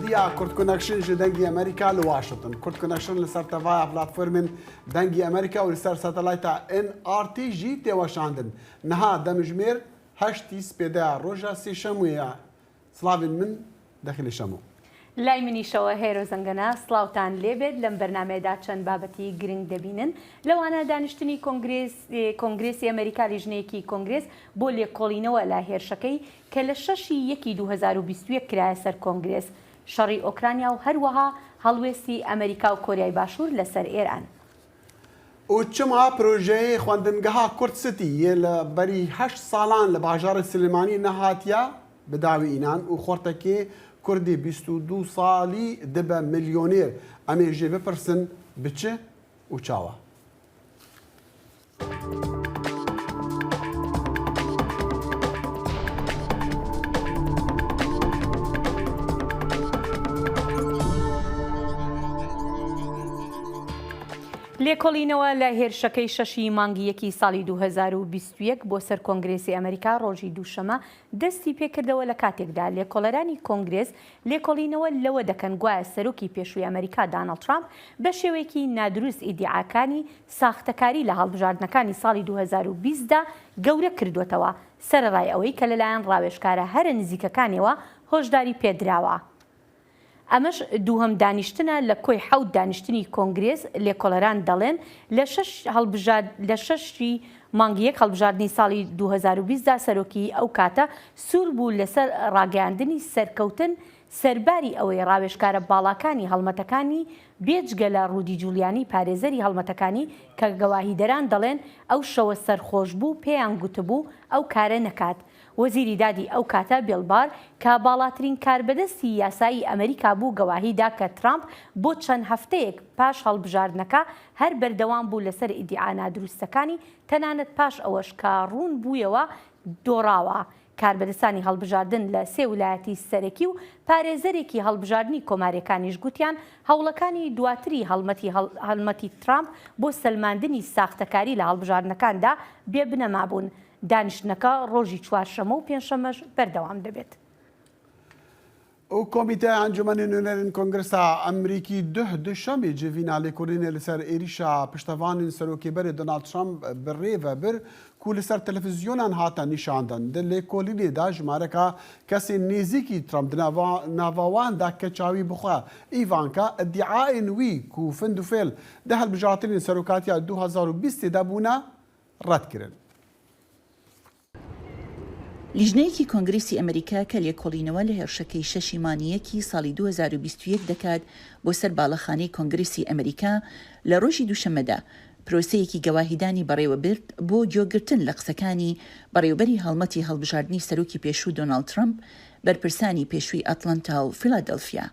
ya Kurd Connection ji Dengê Amerîka li Washington. Kurd Connection li ser tevaya platformên Dengê Amerîka û li ser satelayta NRT jî tê weşandin. Niha demjimêr heştî spêdeya roja sêşemê ye. Slavên min Dexîlê Şemo. لای منیشەوە هێرۆ زەنگەنە سڵاوتان لێبێت لەم بەرنامەیەدا چەند بابەتی گرنگ دەبینن لەوانە دانیشتنی کۆنگرێس کۆنگرێسی ئەمەریکا لیژنەیەکی کۆنگرێس بۆ لێکۆڵینەوە لە هێرشەکەی کە لە شەشی یەکی 2021 کرایە سەر کۆنگرێس شەڕی ئۆکرانیا و هەروەها هەڵوێستی ئەمەریکا و کۆریای باشوور لەسەر ئێران. و چما پرۆژەی خوەندنگەها کورد ستی یێ لە بەری هەشت ساڵان لە باژارێ سلێمانی نەهاتیە bi dawî înan û xortekê kurdî 22 salî dibe milyonêr em ê jê bipirsin bi çi û çawa? لێکۆڵینەوە لە هێرشەکەی شەشی مانگی یەکی ساڵی 2021 بۆ سەر کۆنگرێسی ئەمریکا ڕۆژی دووشەمە دەستی پێکردەوە لە کاتێکدا لێکۆڵەرانی کۆنگرێس لێکۆڵینەوە لەوە دەکەن گوایە سەرۆکی پێشووی ئەمریکا داناڵد ترامپ بە شێوەیەکی نادروست ئیدیعاکانی ساختەکاری لە هەڵبژاردنەکانی ساڵی 2020 دا گەورە کردووەتەوە سەرەڕای ئەوەی کە لەلایەن ڕاوێژکارە هەرە نزیکەکانیەوە هۆشداری پێدراوە. ئەمەش دووهەم دانیشتنە لە کۆی حەوت دانیشتنی کۆنگرێس، لێکۆڵەران دەڵێن لە شەش لە شەش ی مانگی یەک هەڵبژاردنی ساڵی 2020 دا سەرۆکی ئەو کاتە سوور بوو لەسەر ڕاگەیاندنی سەرکەوتن سەرباری ئەوەی ڕاوێژکارە باڵاکانی هەڵمەتەکانی بێجگە لە ڕودی جولیانی پارێزەری هەڵمەتەکانی کە گەواهیدەران دەڵێن ئەو شەوە سەرخۆش بوو پێیان گوتبوو ئەو کارە نەکات وەزیری دادی ئەو کاتە بیڵ بار کە باڵاترین کاربەدەستی یاسایی ئەمریکا بوو گەواهی دا کە ترامپ بۆ چەند هەفتەیەک پاش هەڵبژاردنەکە هەر بەردەوام بوو لەسەر ئیدیعا نادروستەکانی تەنانەت پاش ئەوەش کە ڕوون بوویەوە دۆڕاوە. کاربەدەستانی هەڵبژاردن لە سێ ولایەتی سەرەکی و پارێزەرێکی هەڵبژاردنی کۆماریەکانیش گوتیان هەوڵەکانی دواتری هەڵمەتی هەڵمەتی ترامپ بۆ سەلماندنی ساختەکاری لە هەڵبژاردنەکاندا بێ بنەما بوون. دانیشتنەکە ڕۆژی چوارشەممە و پێنجشەممەش بەردەوام دەبێت. و کۆمیتەی ئەنجومەنی نوێنەرên Kongresa Amerîkî duh duşemê civîna lêkolînê li ser êrîşa piştevanên Serokê berê Donald Trump bi rê ve bir ku li ser televîzyonan hate nîşandan. Di lêkolînê de jimareka kesên nêzîkî Trump di nava wan de keça wî bi xwe Ivanka îdiayên wî ku find û fêl di hilbijartinên serokatiya 2020 de bûne red kirin. لیژنەیەکی کۆنگرێسی ئەمریکا کە لێکۆڵینەوە لە هێرشەکەی شەشی مانگی یەکی ساڵی 2021 دەکات بۆ سەر باڵەخانەی کۆنگرێسی ئەمریکا لە ڕۆژی دووشەممەدا پرۆسەیەکی گەواهیدانی بەڕێوەبرد بۆ گوێگرتن لە قسەکانی بەڕێوبەری هەڵمەتی هەڵبژاردنی سەرۆکی پێشوو دۆناڵد ترەمپ بەرپرسانی پێشووی ئەتڵەنتا و فیلادێلفیا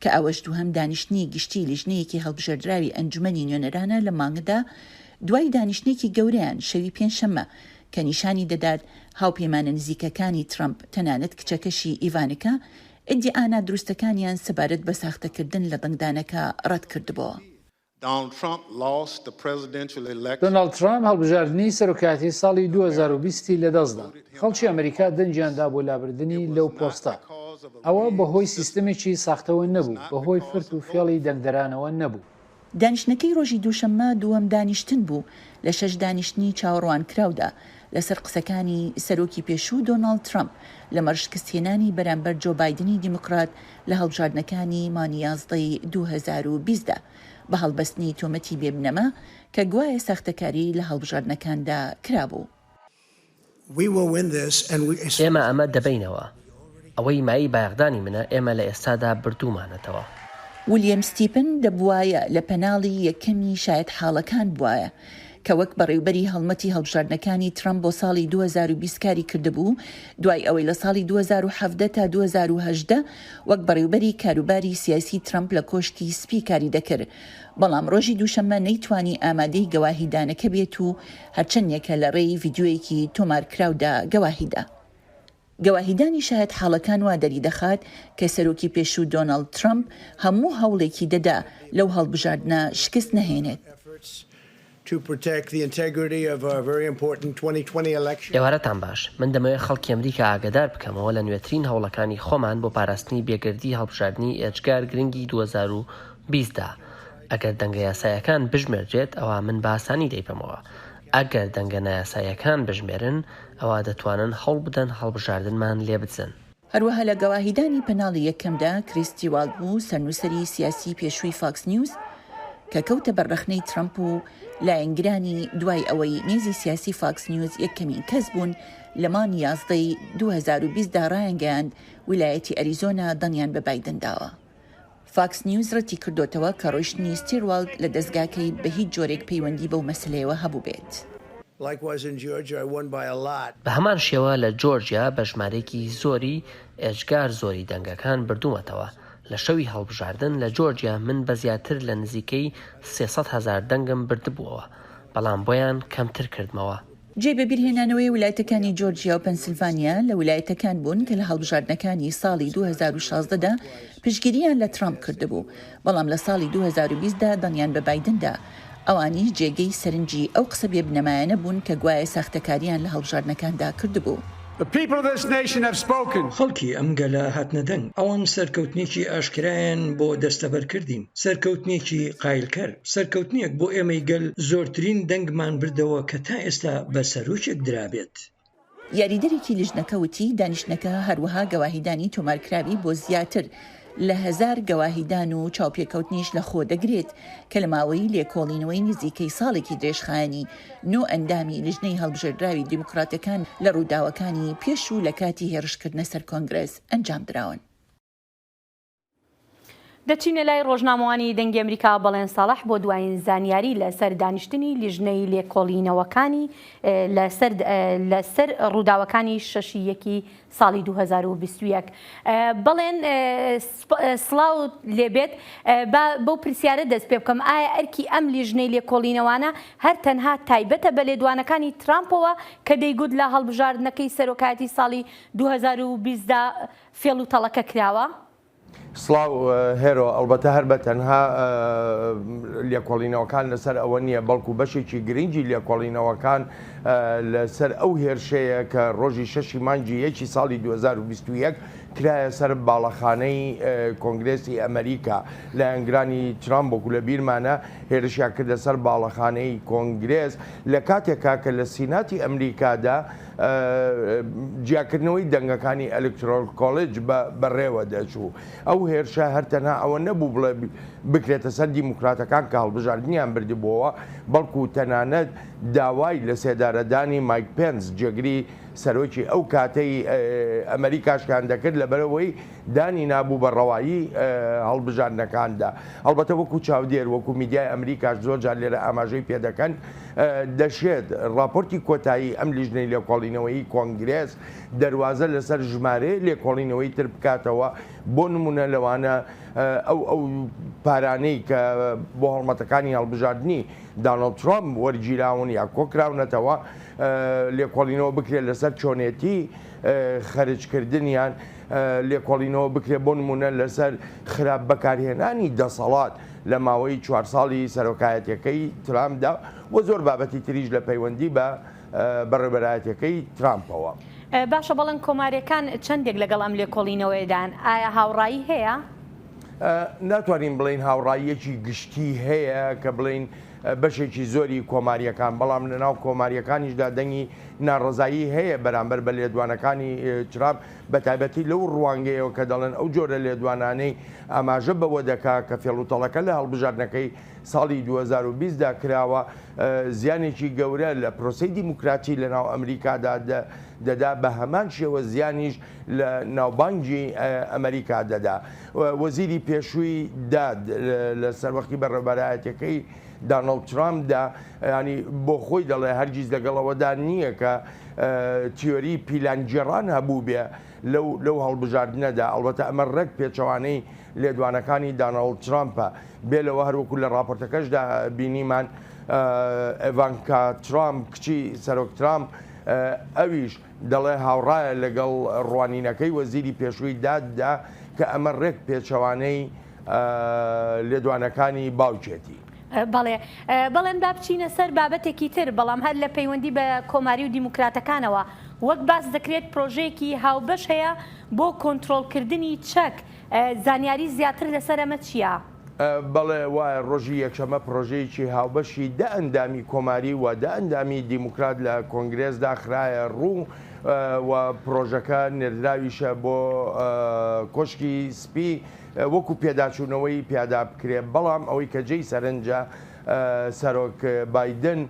کە ئەوەش دووهەم دانیشتنی گشتی لیژنەیەکی هەڵبژێردراوی ئەنجومەنی نوێنەرانە لە مانگدا دوای دانیشتنێکی گەورەیان شەوی پێنجشەممە کە نیشانی دەدات هاوپەیمانە نزیکەکانی ترەمپ تەنانەت کچەکەشی ئیڤانکا ئیدیعا نادروستەکانیان سەبارەت بە ساختەکردن لە دەنگدانەکە ڕەتکردبۆوە. دۆناڵد ترەمپ هەڵبژاردنی سەرۆکایەتی ساڵی 2020 ی لەدەستدا، خەڵکی ئەمریکا دەنگیان دا بۆ لابردنی لەو پۆستە، ئەوە بەهۆی سیستەمێکی ساختەوە نەبوو، بەهۆی فرت و فێڵی دەنگدەرانەوە نەبوو. دانیشتنەکەی ڕۆژی دووشەممە دووەم دانیشتن بوو لە شەش دانیشتنی چاوەڕوانکراودا لەسەر قسەکانی سەرۆکی پێشوو دۆناڵد ترەمپ لەمەڕ شکستهێنانی بەرامبەر جۆ بایدنی دیموکرات لە هەڵبژاردنەکانی مانگی یازدەی 2020 دا بە هەڵبەستنی تۆمەتی بێ بنەما کە گوایە ساختەکاری لە هەڵبژاردنەکاندا کرابوو. ئێمە ئەمە دەبەینەوە. ئەوەی مایەی بایەخدانی منە، ئێمە لە ئێستادا بردوومانەتەوە. ولیەم ستیپن دەبوایە لە پەناڵی یەکەمی شایەتحاڵەکان بوایە، کە وەک بەڕێوبەری هەڵمەتی هەڵبژاردنەکانی ترەمپ بۆ ساڵی 2020 کاری کردبوو، دوای ئەوەی لە ساڵی 2017 تا 2018 وەک بەڕێوبەری کاروباری سیاسی ترەمپ لە کۆشکی سپی کاری دەکرد، بەڵام ڕۆژی دووشەممە نەیتوانی ئامادەی گەواهیدانەکە بێت و هەرچەندێکە لە ڕێی ڤیدیۆیەکی تۆمارکراودا گەواهیدا. گەواهیدانی شایەتحاڵەکان وا دەریدەخات کە سەرۆکی پێشوو دۆناڵد ترەمپ هەموو هەوڵێکی دەدا لەو هەڵبژاردنە شکست نەهێنێت. ئێوارەتان باش، من دەمەوێت خەڵکی ئەمریکا ئاگادار بکەمەوە لە نوێترین هەوڵەکانی خۆمان بۆ پاراستنی بێگەردی هەڵبژاردنی ئێجگار گرنگی 2020 دا. ئەگەر دەنگە یاساییەکان بژمێردرێت ئەوا من بە ئاسانی دەیبەمەوە. ئەگەر دەنگە نایاساییەکان بژمێرن ئەوا دەتوانن هەوڵبدەن هەڵبژاردنمان لێبدزن. هەروەها لە گەواهیدانی پەناڵی یەکەمدا کریس ستیوارت بوو سەرنووسەری سیاسی پێشووی فاکس نیوز کە کەوتە بەر ڕەخنەی ترەمپ و لایەنگرانی دوای ئەوەی مێزی سیاسی فاکس نیوز یەکەمین کەس بوون لە مانگی یازدەی 2020 دا ڕایانگەیاند ویلایەتی ئەریزۆنا دەنگیان بە بایدن داوە. فاکس نیوز ڕەتی کردۆتەوە کە ڕۆیشتنی ستیروالد لە دەزگاکەی بە هیچ جۆرێک پەیوەندی بەو مەسەلەیەوە هەبووبێت. بە هەمان شێوە لە جۆرجیا بە ژمارەیەکی زۆری ئێجگار زۆری دەنگەکان بردوومەتەوە، لە شەوی هەڵبژاردن لە جۆرجیا من بە زیاتر لە نزیکەی 300 هەزار دەنگم بردبووەوە، بەڵام بۆیان کەمتر کردمەوە. جێی بەبیرهێنانەوەیە ولایەتەکانی جۆرجیا و پەنسلڤانیا لە ولایەتەکان بوون کە لە هەڵبژاردنەکانی ساڵی 2016 دا پشتگیریان لە ترامپ کردبوو، بەڵام لە ساڵی 2020 دا دەنگیان بە بایدن دا. ئەوانیش جێگەی سەرنجی ئەو قسە بێ بنەمایانە بوون کە گوایە ساختەکارییان لە هەڵبژاردنەکاندا کردبوو. خەڵکی ئەم گەلە هاتنە دەنگ. ئەوان سەرکەوتنێکی ئاشکرایان بۆ دەستەبەر کردین، سەرکەوتنێکی قایلکەر. سەرکەوتنێک بۆ ئێمەی گەل، زۆرترین دەنگمان بردەوە کە تا ئێستا بە سەرۆکێک درابێت. یاریدەرێکی لیژنەکە وتی، دانیشتنەکە هەروەها گەواهیدانی تۆمارکراوی بۆ زیاتر لە هەزار گەواهیدان و چاوپێکەوتنیش لەخۆ دەگرێت کە لە ماوەی لێکۆڵینەوەی نزیکەی ساڵێکی درێژخایەنی نۆ ئەندامی لیژنەی هەڵبژێردراوی دیموکراتەکان لە ڕووداوەکانی پێش و لە کاتی هێڕشکردنە سەر کۆنگرێس ئەنجامدراون. دەچینە لای ڕۆژنامەوانی دەنگی ئەمریکا بەڵێن ساڵح بۆ دوایین زانیاری لەسەر دانیشتنی لیژنەی لێکۆڵینەوەکانی لەسەر لەسەر ڕووداوەکانی شەشی یەکی ساڵی 2021. بەڵێن سڵاو لێبێت با بەو پرسیارە دەست پێ بکەم ئایا ئەرکی ئەم لیژنەی لێکۆڵینەوانە هەر تەنها تایبەتە بە لێدوانەکانی ترامپەوە کە دەیگوت لە هەڵبژاردنەکەی سەرۆکایەتی ساڵی 2020 دا فێڵ و تەڵەکە کراوە؟ سڵاو هێرۆ، ئەڵبەتە هەر بە تەنها لێکۆڵینەوەکان لەسەر ئەوە نییە، بەڵکو بەشێکی گرنگی لێکۆڵینەوەکان لەسەر ئەو هێرشەیە کە ڕۆژی شەشی مانگی یەکی ساڵی 2021 کرایە سەر باڵەخانەی کۆنگرێسی ئەمریکا. لایەنگرانی ترامپ وەکو لە بیرمانە هێرشیان کردە سەر باڵەخانەی کۆنگرێس لە کاتێکا کە لە سیناتی ئەمریکادا جیاکردنەوەی دەنگەکانی Electoral College بەڕێوە دەچوو. ئەو هێرشە هەر تەنها ئەوە نەبوو بڵێ بکرێتە سەر دیموکراتەکان کە هەڵبژاردنیان بردبۆوە، بەڵکو تەنانەت داوای لەسێدارەدانی مایک پێنس جێگری سەرۆکی ئەو کاتەی ئەمەریکاشیان دەکرد لەبەرئەوەی دانی نابوو بە ڕەوایی هەڵبژاردنەکاندا. ئەڵبەتە وەکو چاودێر، وەکو میدیای ئەمریکاش زۆر جار لێرە ئاماژەی پێدەکەن، دەشێت ڕاپۆرتی کۆتایی ئەم لیژنەی لێکۆڵینەوەیی کۆنگرێس دەروازە لەسەر ژمارەیە لێکۆڵینەوەی تر بکاتەوە، بۆ نمونە لەوانە ئەو ئەو پارانەی کە بۆ هەڵمەتەکانی هەڵبژاردنی دانۆڵد ترامپ وەرگیراون یا کۆکراونەتەوە لێکۆڵینەوە بکرێت لەسەر چۆنێتی خەرجکردنیان، لێکۆڵینەوە بکرێت بۆ نمونە لەسەر خراپ بەکارهێنانی دەسەڵات لە ماوەی چوار ساڵی سەرۆکایەتیەکەی ترامپدا و زۆر بابەتی تریش لە پەیوەندی بە بەڕێوبەرایەتیەکەی ترامپەوە. باشە بەڵێن کۆماریەکان چەندێک لەگەڵ ئەم لێکۆڵینەوەیەدان؟ ئایا هاوڕایی هەیە؟ ناتوانین بڵێین هاوڕاییەکی گشتی هەیە کە بڵێین بەشێکی زۆری کۆماریەکان، بەڵام لەناو کۆماریەکانیشدا دەنگی ناڕەزایی هەیە بەرامبەر بە لێدوانەکانی ترامپ، بەتایبەتی لەو ڕوانگەیەوە کە دەڵێن ئەو جۆرە لێدوانانەی ئاماژە بەوە دەکا کە فێڵوتەڵەکە لە هەڵبژاردنەکەی ساڵی 2020 دا کراوە زیانێکی گەورە لە پرۆسەی دیموکراتی لەناو ئەمریکادا دەدا، بە هەمان شێوە زیانیش لە ناوبانگی ئەمریکا دەدا. وەزیری پێشووی داد لە سەروەختی بەڕێوەبەرایەتیەکەی دانۆڵد ترامپدا ینی بۆ خۆی دەڵێ هەرگیز لەگەڵ ئەوەدا نییە کە تیۆری پیلانگێڕان هەبووبێ لەو لەو هەڵبژاردنەدا، ئەڵبەتە ئەمە ڕێک پێچەوانەی لێدوانەکانی دانۆڵد ترامپە. بێ لەوە هەروەکو لە ڕاپۆرتەکەشدا بینیمان ئێڤانکا ترامپ کچی سەرۆک ترامپ ئەویش دەڵێ هاوڕایە لەگەڵ ڕوانینەکەی وەزیری پێشووی داددا کە ئەمە ڕێک پێچەوانەی لێدوانەکانی باوکێتی. بەڵێ بەڵێن با بچینە سەر بابەتێکی تر بەڵام هەر لە پەیوەندی بە کۆماری و دیموکراتەکانەوە وەک باس دەکرێت پرۆژەیەکی هاوبەش هەیە بۆ کۆنترۆڵکردنی چەک زانیاری زیاتر لەسەر ئەمە چییە؟ بەڵێ وایە، ڕۆژی یەکشەممە پڕۆژەیەکی هاوبەشی دە ئەندامی کۆماری و دە ئەندامی دیموکرات لە کۆنگرێسدا خرایە ڕوو و پڕۆژەکە نێردراویشە بۆ کۆشکی سپی وەکو پێداچوونەوەی پیادا بکرێ، بەڵام ئەوەی کە جێی سەرنجە سەرۆک بایدن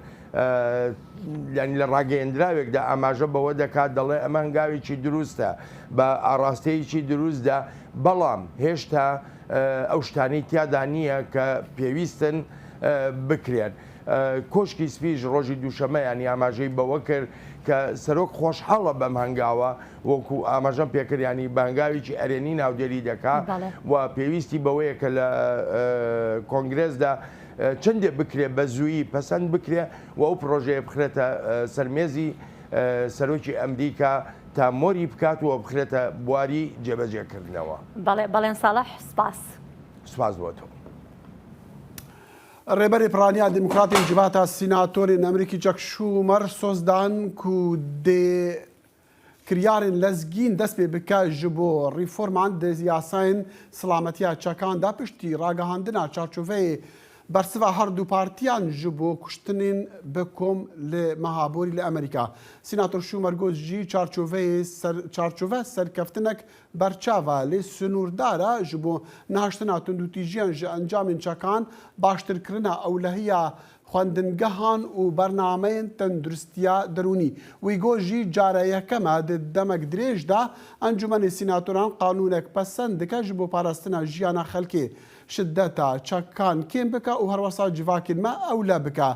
یانی لە ڕاگەیەندراوێکدا ئاماژە بەوە دەکات دەڵێ ئەمە هەنگاوێکی دروستە بە ئاڕاستەیەکی دروستدا بەڵام هێشتا ئەو شتانەی تیادا نییە کە پێویستن بکرێن. کۆشکی سپیش ڕۆژی دووشەممە یانی ئاماژەی بەوە کرد کە سەرۆک خۆشحاڵە بەم هەنگاوە وەکو ئاماژەم پێکرد یانی بە هەنگاوێکی ئەرێنی ناودێری دەکا و پێویستی بەوەیە کە لە کۆنگرێسدا چەندێ بکرێ بە زوویی پەسەند بکرێ و ئەو پرۆژەیە بخرێتە سەر مێزی سەرۆکی ئەمریکا تا مۆری بکات و بخرێتە بواری جێبەجێکردنەوە. بەڵێ بەڵێن ساڵح سپاس. سپاس بۆ تۆ. ڕێبەری پرانیا دیموکراتên civata sînatorên Amerîkî Chuck Schumer soz dan ku dê kiryarên lezgîn dest pê bike ji bo rîforman di yasayên silametiya çekan de piştî ragihandina çarçoveyê Bersiva her du partiyan ji bo kuştinên bi kom li meha borî li Amerîka. Sînator Schumer got jî çarçoveyê ser çarçove serkeftinek berçav e lê sinûrdar e ji bo nehiştina tundûtîjiyan ji encamên çekan, baştirkirina ewlehiya xwendingehan û bernameyên tenduristiya derûnî. Wî got jî cara yekem e di demek dirêj de Encûmenê Sînatoran qanûnek pesend dike ji bo parastina jiyana xelkê. Şideta çekan kêm bike û herwesa civakên me ewle bike.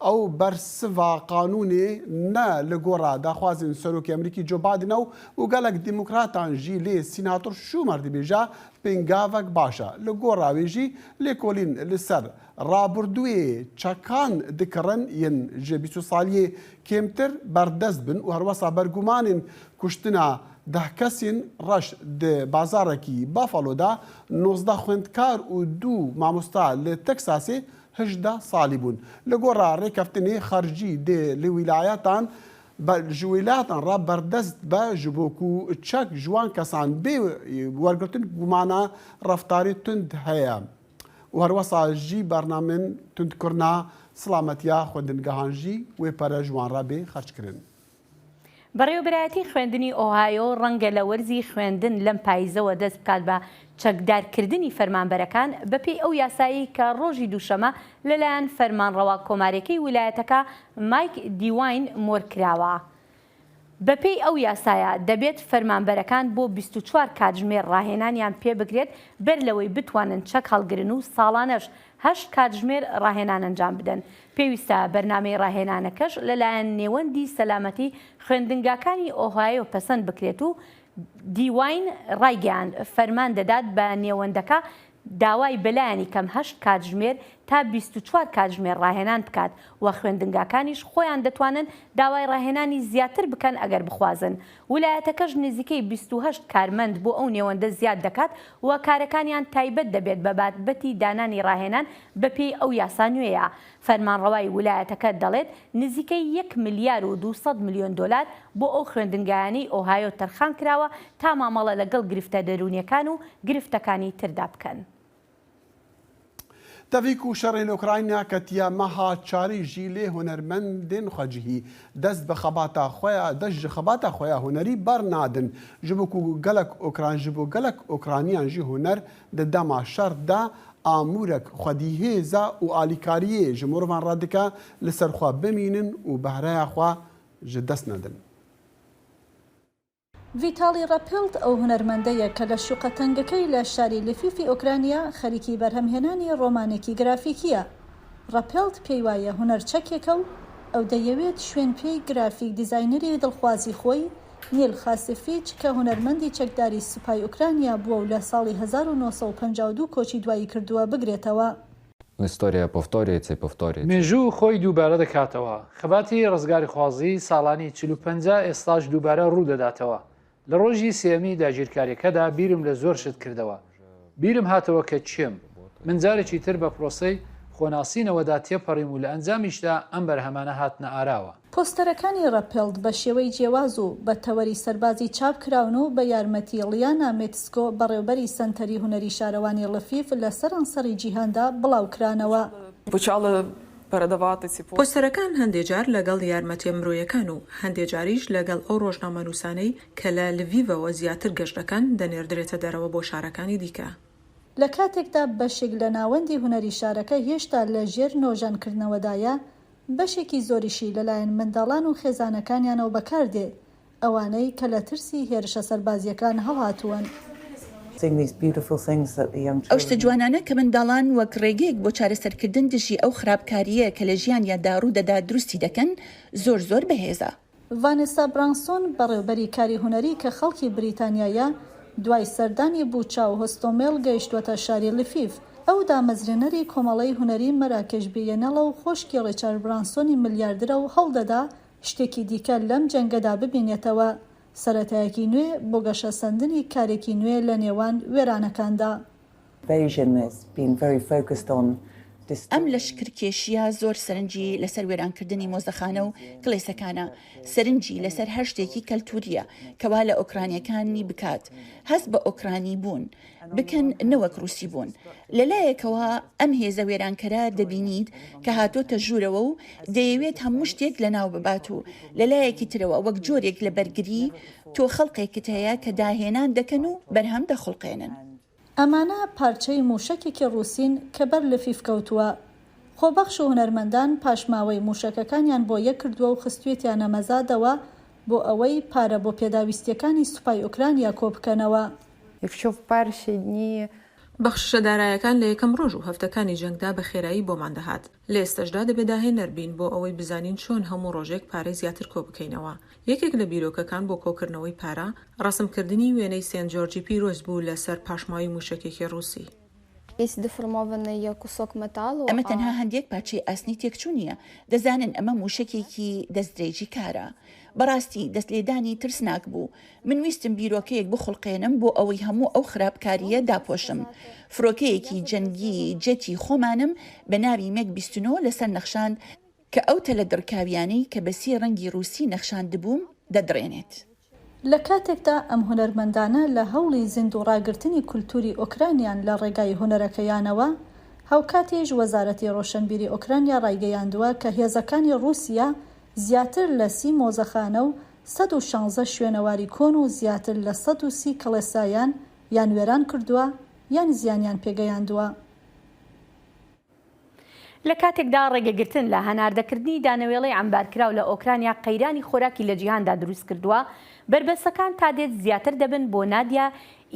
Ew bersiva qanûnê ne li gora daxwazên Serokê Amerîkî Joe Biden e û gelek demokratan jî lê Sînator Schumer dibêje pêngavek baş e. Li gora wê jî lêkolîn li ser rabirdûyê çekan dikirin yên ji 20 saliyê kêmtir berdest bin û herwesa bergumanên kuştina Deh kesên reş di bazarekî Buffalo de 19 xwendkar û du mamosta li Teksasê 18 salî bûn. Li gora rêkeftinê xercî dê li wîlayetan ji wîlayetan re berdest be ji bo ku çek ji wan kesan bê wergirtin gumana reftarê tund heye û herwesa jî bernamên tundkirina silametiya xwendingehan jî wê pere ji wan re bê xerckirin. بەڕێوەبەرایەتی خوێندنی ئۆهایۆ ڕەنگە لە وەرزی خوێندن لەم پایزەوە دەست بکات بە چەکدارکردنی فەرمانبەرەکان بەپێی ئەو یاسایەی کە ڕۆژی دووشەمە لەلایەن فەرمانڕەوا کۆماریەکەی ویلایەتەکە مایک دیواین مۆرکراوە. بەپێی ئەو یاسایە دەبێت فەرمانبەرەکان بۆ 24 کاتژمێر ڕاهێنانیان پێبکرێت بەر لەوەی بتوانن چەک هەڵگرن و ساڵانەش هەشت کاتژمێر ڕاهێنان ئەنجام بدەن. پێویستە بەرنامەی ڕاهێنانەکەش لەلایەن نێوەندی سەلامەتی خوێندنگاکانی ئۆهایۆ پەسەند بکرێت و دیواین ڕایگەیاند فەرمان دەدات بە نێوەندەکە داوای بەلایەنی کەم هەشت کاتژمێر تا 24 کاتژمێر ڕاهێنان بکات و خوێندنگاکانیش خۆیان دەتوانن داوای ڕاهێنانی زیاتر بکەن ئەگەر بخوازن. ولایەتەکەش نزیکەی 28 کارمەند بۆ ئەو نێوەندە زیاد دەکات و کارەکانیان تایبەت دەبێت بە بابەتی دانانی ڕاهێنان بەپێی ئەو یاسا نوێیە. فەرمانڕەوای ولایەتەکە دەڵێت نزیکەی یەک ملیار و 200 ملیۆن دۆلار بۆ ئەو خوێندنگایانەی ئۆهایۆ تەرخان کراوە تا مامەڵە لەگەڵ گرفتە دەروونیەکان و گرفتەکانی تردا بکەن. Tevî ku şerê li Ukrayna ketiye meha çarê jî lê hunermendên xwecihî dest bi xebata xwe ya dest ji xebata xwe ya hunerî bernadin. Ji bo ku gelek Ukran ji bo gelek Ukraniyan jî huner di dema şer de amûrek xwedîhêz e û alîkariyê ji mirovan re dike li ser xwe bimînin û behreya xwe ji dest nedin. ڤیتالی ڕەپێڵت ئەو هونەرمەندەیە کە لە شوقە تەنگەکەی لە شاری لفیفی ئۆکرانیا خەریکی بەرهەمهێنانی ڕۆمانێکی گرافیکییە. ڕەپێڵت پێی وایە هونەر چەکێکە و ئەو دەیەوێت شوێن پێی گرافیک دیزاینەری دڵخوازی خۆی، نیل خاسفیچ کە هونەرمەندی چەکداری سوپای ئۆکرانیا بووە و لە ساڵی 1952 کۆچی دوایی کردووە، بگرێتەوە. مێژوو خۆی دووبارە دەکاتەوە، خەباتی ڕزگاریخوازی ساڵانی 40 و 50 ئێستاش دووبارە ڕوو دەداتەوە. لە ڕۆژی سێیەمی داگیرکارییەکەدا بیرم لە زۆر شت کردەوە. بیرم هاتەوە کە کێم. من جارێکی تر بە پرۆسەی خۆناسینەوەدا تێپەڕیم و لە ئەنجامیشدا ئەم بەرهەمانە هاتنە ئاراوە. پۆستەرەکانی ڕەپێڵد بە شێوەی جیاواز و بە تەوەری سەربازی چاپ کراون و بە یارمەتی ڵیانا مێتسکۆ بەڕێوبەری سەنتەری هونەری شارەوانی ڵفیف لە سەرانسەری جیهاندا بڵاوکرانەوە. پۆستەرەکان هەندێ جار لەگەڵ یارمەتیە مرۆیەکان و هەندێ جاریش لەگەڵ ئەو ڕۆژنامەنووسانەی کە لە لڤیڤەوە زیاتر گەشت دەکەن دەنێردرێتە دەرەوە بۆ شارەکانی دیکە. لە کاتێکدا بەشێک لە ناوەندی هونەری شارەکە هێشتا لە ژێر نۆژەنکردنەوەدایە، بەشێکی زۆریشی لەلایەن منداڵان و خێزانەکانیانەوە بەکاردێ، ئەوانەی کە لە ترسی هێرشە سەربازییەکان هەڵهاتوون. ئەو شتە جوانانە کە منداڵان وەک ڕێگەیەک بۆ چارەسەرکردن دژی ئەو خراپکارییە کە لە ژیانیاندا ڕوودەدات دروستی دەکەن، زۆر زۆر بەهێزە. ڤانێسا برانسۆن، بەڕێوبەری کاری هونەری کە خەڵکی بریتانیایە، دوای سەردانی بوچا و هۆستۆمێل گەیشتووەتە شاری لفیف. ئەو دامەزرێنەری کۆمەڵەی هونەری مەراکێش بیێنەڵە و خۆشکی ڕیچارد برانسۆنی ملیاردرە و هەوڵدەدا شتێکی دیکە لەم جەنگەدا ببینێتەوە، سەرەتایەکی نوێ بۆ گەشەسەندنی کارێکی نوێ لە نێوان وێرانەکاندا. ئەم لەشکرکێشییە زۆر سەرنجی لەسەر وێرانکردنی مۆزەخانە و کڵێسەکانە، سەرنجی لەسەر هەر شتێکی کەلتوورییە کە وا لە ئۆکرانییەکانی بکات هەست بە ئۆکرانی بوون بکەن نەوەک ڕووسی بوون. لە لایەکەوە ئەم هێزە وێرانکەرە دەبینیت کە هاتۆتە ژوورەوە و دەیەوێت هەموو شتێک لەناو ببات و لە لایەکی ترەوە وەک جۆرێک لە بەرگری تۆ خەڵقێکت هەیە کە داهێنان دەکەن و بەرهەم دەخوڵقێنن. ئەمانە پارچەی مووشەکێکی ڕووسین کە بەر لفیف کەوتووە. خۆبەخش و هونەرمەندان پاشماوەی مووشەکەکانیان بۆ یەک کردووە و خستوویەتیانە مەزادەوە بۆ ئەوەی پارە بۆ پێداویستییەکانی سوپای ئۆکرانیا کۆبکەنەوە. بەخششە دارایەکان لە یەکەم ڕۆژ و هەفتەکانی جەنگدا بە خێرایی بۆمان دەهات. لە ئێستەشدا دەبێ داهێنەر بین بۆ ئەوەی بزانین چۆن هەموو ڕۆژێک پارەی زیاتر کۆبکەینەوە. یەکێک لە بیرۆکەکان بۆ کۆکردنەوەی پارە، ڕەسمکردنی وێنەی سێنت جۆرجی پیرۆز بوو لە سەر پاشماوەی مووشەکێکی ڕووسی. ئەمە تەنها هەندێک پارچەی ئاسنی تێکچوو نییە، دەزانن ئەمە مووشەکێکی دەستدرێژیکارە. بەڕاستی دەستلێدانی ترسناک بوو. من ویستم بیرۆکەیەک بخوڵقێنم بۆ ئەوەی هەموو ئەو خراپکارییە داپۆشم. فرۆکەیەکی جەنگی جێتی خۆمانم بە ناوی مێگ 29 لەسەر نەخشاند کە ئەو تەلە دڕکاویانەی کە بە سێ ڕەنگی ڕووسی نەخشاندبووم دەدڕێنێت. لە کاتێکدا ئەم هونەرمەندانە لە هەوڵی زیندوو ڕاگرتنی کولتووری ئۆکرانیان لە ڕێگای هونەرەکەیانەوە، هاوکاتیش وەزارەتی ڕۆشنبیری ئۆکرانیا ڕایگەیاندووە کە هێزەکانی ڕووسیا زیاتر لە سی مۆزەخانە و 116 شوێنەواری کۆن و زیاتر لە 130 کڵێسایان یان وێران کردووە یان زیانیان پێگەیاندووە. لە کاتێکدا ڕێگەگرتن لە هەناردەکردنی دانەوێڵەی عەمبارکراو لە ئۆکرانیا قەیرانی خۆراکی لە جیهاندا دروستکردووە، بەربەستەکان تا دێت زیاتر دەبن بۆ نادیا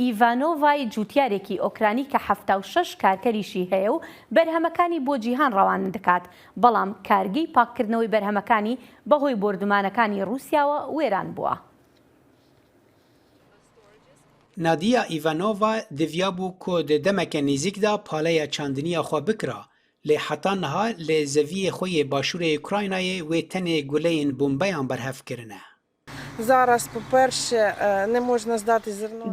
ئیڤانۆڤای جوتیارێکی ئۆکرانی کە 76 کارکەریشی هەیە و بەرهەمەکانی بۆ جیهان ڕەوانە دەکات، بەڵام کارگەی پاککردنەوەی بەرهەمەکانی بەهۆی بۆردومانەکانی ڕووسیاوە وێران بووە. نادیا ئیڤانۆڤا diviyabû ku di demeke nêzîk de paleya çandiniya xwe bikira, lê heta niha li zeviyê xwe yê başûrê Ukraynayê wê tenê guleyên bombeyan berhev kirine.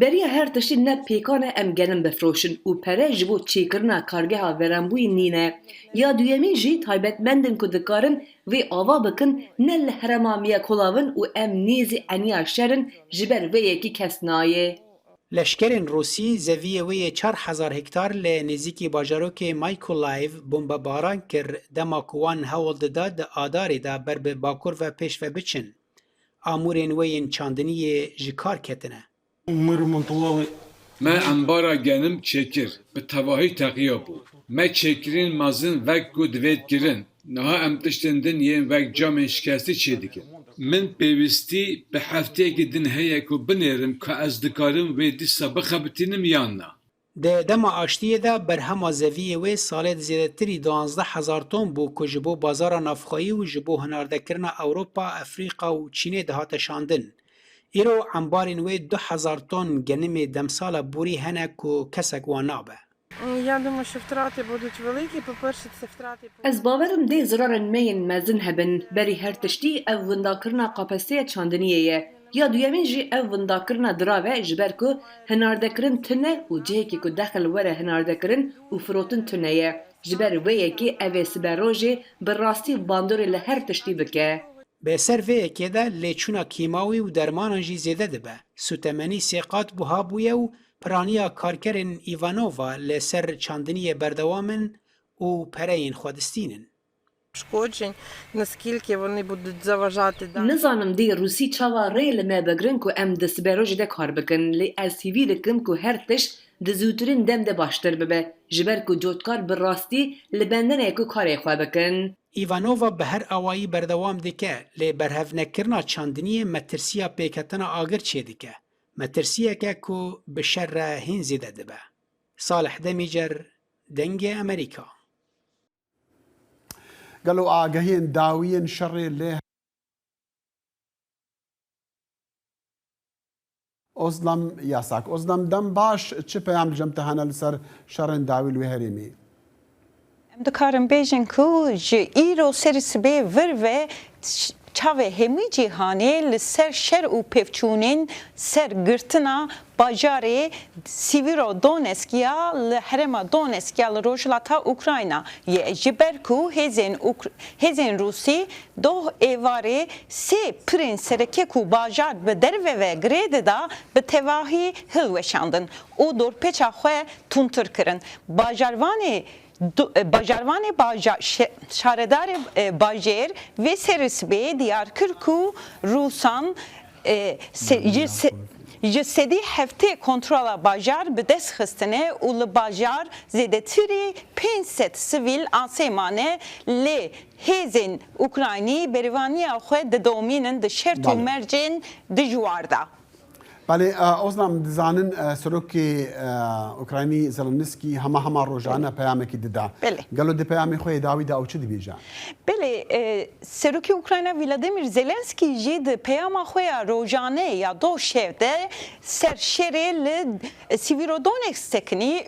Beriya her tiştî ne pêkan e em genim bifiroşin û pere ji bo çêkirina kargeha verembûyî nîne. Ya duyemîn jî taybetmendên ku dikarin vê ava bikin ne li herêma Miyakolav in û em nêzî eniya şer in ji ber vê yekî kes nayê. Leşkerên Rûsî zeviyê wê yê 4000 hektar li nêzîkî bajarokê Mykolaiv bombebaran kir dema ku wan hewl dida di Adarê de ber bi bakur ve pêş ve biçin. Amûrên wê yên çandiniyê ji kar ketine. Me embara genim çêkir, bi tevahî teqiya bû. Me çêkirên mezin wek ku divêt kirin. Niha em tiştên din yên wek camên şikestî çêdikin. Min pêwîstî bi hefteyekî din heye ku binêrim ka ez dikarim wê dîsa bixebitînim yan na. Di dema aştiyê de berhema zeviyê wê salê di zêdetirî 12,000 ton bû ku ji bo bazara navxweyî û ji bo hinardekirina Ewropa, Efrîqa û Çînê dihate şandin. Îro embarên wê 2000 ton genimê demsala borî hene ku kesek wan nabe. Ez bawer im dê zirarên me yên mezin hebin. Berî her tiştî ev windakirina kapasiteya çandiniyê ye. Ya duyemîn jî ev windakirina dirav e ji ber ku hinardekirin tune û cihekî ku dexil were hinardekirin û firotin tune ye. Ji ber vê yekê ev ê siberojê bi rastî bandorê li her tiştî bike. Bi ser vê yekê de lêçûna kîmawî û dermanan jî zêde dibe. Sûtemenî sê qat buha bûye û piraniya karkerên Ivanova li ser çandiniyê berdewam in û pereyên xwe distînin. Nizanim dê Rûsî çawa rê li me bigirin ku em di siberojê de kar bikin, lê ez hêvî dikim ku her tişt di zûtirîn dem de baştir bibe, ji ber ku cotkar bi rastî li bende ne ku karê xwe bikin. Ivanova bi her awayî berdewam dike, lê berhevnekirina çandiniyê metirsiya pêketina agir çêdike, metirsiyeke ku bi şer re hîn zêde dibe. Salih Demîcer, Dengê Amerîka. Gelo agahiyên dawî yên şerê lê Ozlem Yasak. Ozlem dem baş çi peyam li cem te hene li ser şerên dawî li wê herêmê? Em dikarin bêjin ku ji îro serê sibê vir ve çavê hemû cîhanê li ser şer û pevçûnên ser girtina Bajarê Sîvîrodonetsk ya li herêma Donetsk ya li rojhilata Ukrayna ye ji ber ku hêzên hêzên Rûsî doh êvarê sê pirên sereke ku bajar bi derve ve girê dida bi tevahî hilweşandin û dorpêça xwe tundtir kirin. Bajarvanê Bajarvanê bajar şaredarê bajêr vê serê sibê diyar kir ku Rûsan 70% kontrola bajar bi dest xistine û li bajar zêdetirî 500 sivîl asê mane lê hêzên Ukraynî berîvaniya xwe didomînin di şert û mercên dijwar de. Belê Ozna em dizanin Serokê Ukraynî Zelenskiy hema hema rojane peyamekî dida. Gelo di peyamê xwe yê dawî de ew çi dibêje? Belê Serokê Ukrayna Vladimir Zelenskiy jî di peyama xwe ya rojane ya do şev de ser şerê li Sîvîrodonetsk sekinî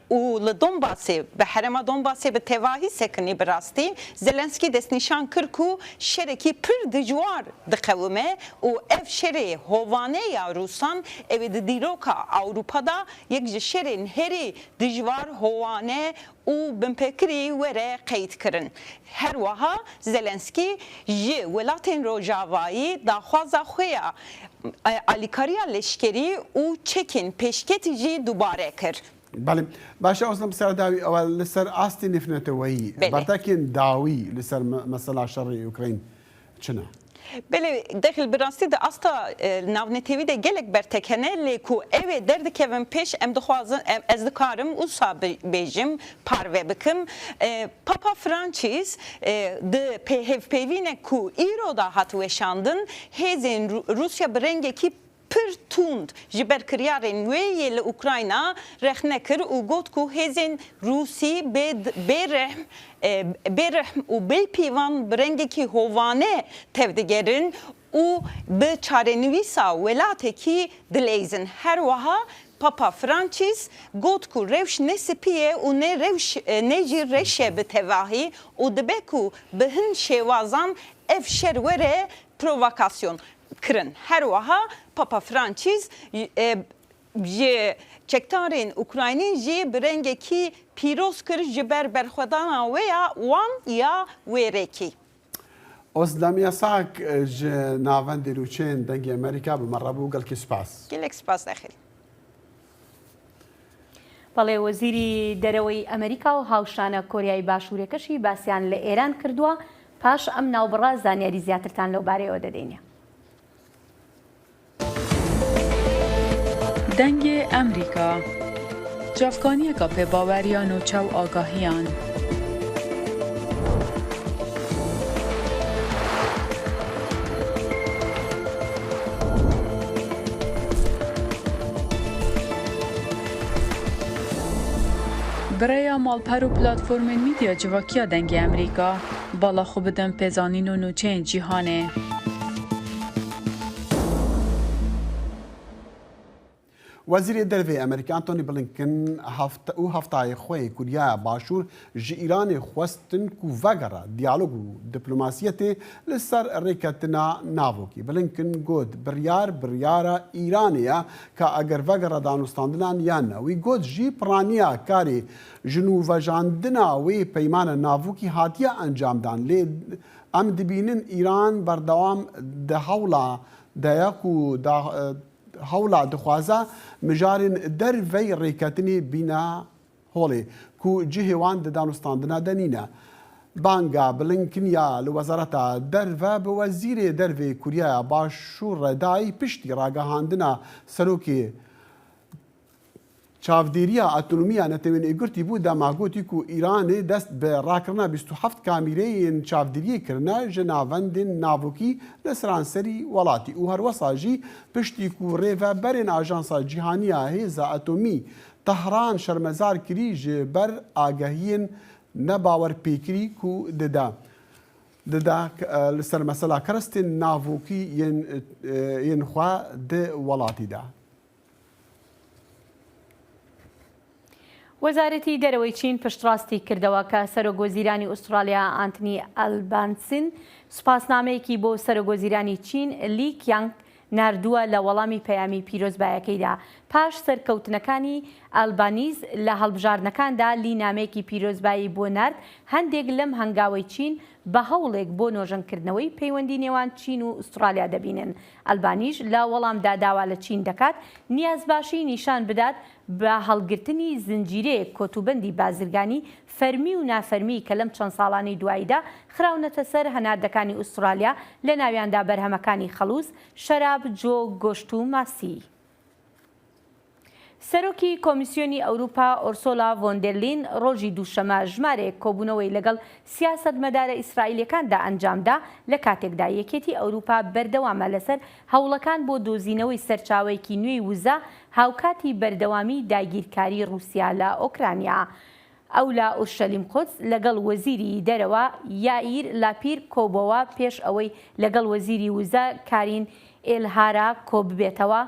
û li Donbasê bi herêma Donbasê bi tevahî sekinî bi rastî Zelenskiy destnîşan kir ku şerekî pir dijwar diqewime û ev şerê hovane ya Rûsan ew ê di dîroka Ewropa de yek ji şerên herî dijwar, hovane û binpêkirî were qeydkirin. Her wiha Zelenskî ji welatên rojavayî daxwaza xwe ya alîkariya leşkerî û çekên pêşketî jî dubare kir. Belê. Baş e Osman pirsyara dawî ew e li ser astê nêvneteweyî bertekên dawî li ser mesela şerê Ukrayn çi ne? Belê Dexil bi rastî di asta navnetewî de gelek bertek hene lê ku ew ê derdikevin pêş em dixwazin ez dikarim wisa bêjim parve bikim Papa Francis di hevpeyvînek ku îro de hat weşandin hêzên Rûsya bi rengekî pir tund ji ber kiryarên wê yê li Ukrayna rexne kir û got ku hêzên Rûsî bê bêrehm û bêpîvan bi rengekî hovane tevdigerin û bi çarenivîsa welatekî dileyzin. Her wiha Papa Francis got ku rewş ne spî ye û ne rewş ne jî reş e bi tevahî û dibe ku bi hin şêwazan ev şer were provokasyon kirin. Her wiha Papa Francis ji çekdarên Ukraynî jî bi rengekî pîroz kir ji ber berxwedana wê ya wan ya wêrekî. Ozlem Yasak ji Navendê Nûçeyên Dengê Amerîka bi me re bû. Gelekî spas. Gelek spas Dexil. بەڵێ وەزیری دەرەوەی ئەمریکا و هاوشانە کۆریای باشوورەکەشی باسیان لە ئێران کردووە، پاش ئەم ناوبڕە زانیاری زیاترتان لەو بارەیەوە دەدەینێ. دەنگێ ئەمریکا، چاڤکانیەکا پێباوەر یا نوچە و ئاگاهیان. Bi rêya malper û platformên mîdya civakî ya Dengê Amerîka, bala xwe bidin pêzanîn û nûçeyên cîhanê. Wezîrê Derve yê Amerîka Antony Blinken û hevtayê xwe yê Koryaya Başûr ji Îranê xwestin ku vegere diyalog û diplomasiyetê li ser rêketina navokî. Blinken got biryar biryara Îranê ye ka eger vegere danûstandinan yan na. Wî got jî piraniya karê jinûvejandina wê peymana navokî hatiye encamdan lê em dibînin Îran berdewam di hewla de ye ku Hewla dixwaze mijarên dervey rêketinê bîne holê ku cihê wan di danûstandina de nîne. Banga Blinken ya li Wezareta Derve bi Wezîrê Dervê Koryaya Başûr re dayî piştî ragihandina Serokê Çavdêriya Atonomiya Netewên Êgirtî bû dema gotî ku Îranê dest bi rakirina 27 kamîreyên çavdêriyê kirine ji navendên navokî li seranserî welatî û herwesa jî piştî ku rêveberên Ajansa Cîhanî ya Hêza Atomî Tehran şermezar kirî ji ber agahiyên nebawerpêkirî ku dide dide li ser mesela kerestên navokî yên yên xwe di welatî de. وەزارەتی دەرەوەی چین پشتڕاستی کردەوە کە سەرۆکوەزیرانی ئوسترالیا ئانتنی ئەلبانسین سوپاسنامەیەکی بۆ سەرۆکوەزیرانی چین لی کیانگ ناردووە لە وەڵامی پەیامی پیرۆزبایەکەیدا پاش سەرکەوتنەکانی ئەلبانیز لە هەڵبژاردنەکاندا لی نامەیەکی پیرۆزبایی بۆ نارد هەندێک لەم هەنگاوەی چین بە هەوڵێک بۆ نۆژەنکردنەوەی پەیوەندی نێوان چین و ئوسترالیا دەبینن ئەلبانیش لە وەڵامدا داوا لە چین دەکات نیازباشی نیشان بدات بە هەڵگرتنی زنجیرەیەک کۆتوبەندی بازرگانی فەرمی و نافەرمی کە لەم چەند ساڵانەی دواییدا خراونەتە سەر هەناردەکانی ئوسترالیا لەناویاندا بەرهەمەکانی خەڵوز، شەراب، جۆ، گۆشت و ماسی. سەرۆکی کۆمیسیۆنی ئەوروپا ئۆرسۆلا ڤۆن دێر لین ڕۆژی دووشەمە ژمارەیەک کۆبوونەوەی لەگەڵ سیاسەتمەدارە ئیسرائیلییەکاندا ئەنجامدا، لە کاتێکدا یەکێتی ئەوروپا بەردەوامە لەسەر هەوڵەکان بۆ دۆزینەوەی سەرچاوەیەکی نوێی وزە هاوکاتی بەردەوامی داگیرکاری ڕووسیا لە ئۆکرانیا. ئەو لە ئورشەلیم قودس لەگەڵ وەزیری دەرەوە یائیر لاپیر کۆبۆوە پێش ئەوەی لەگەڵ وەزیری وزە کارین ئێلهارا کۆببێتەوە.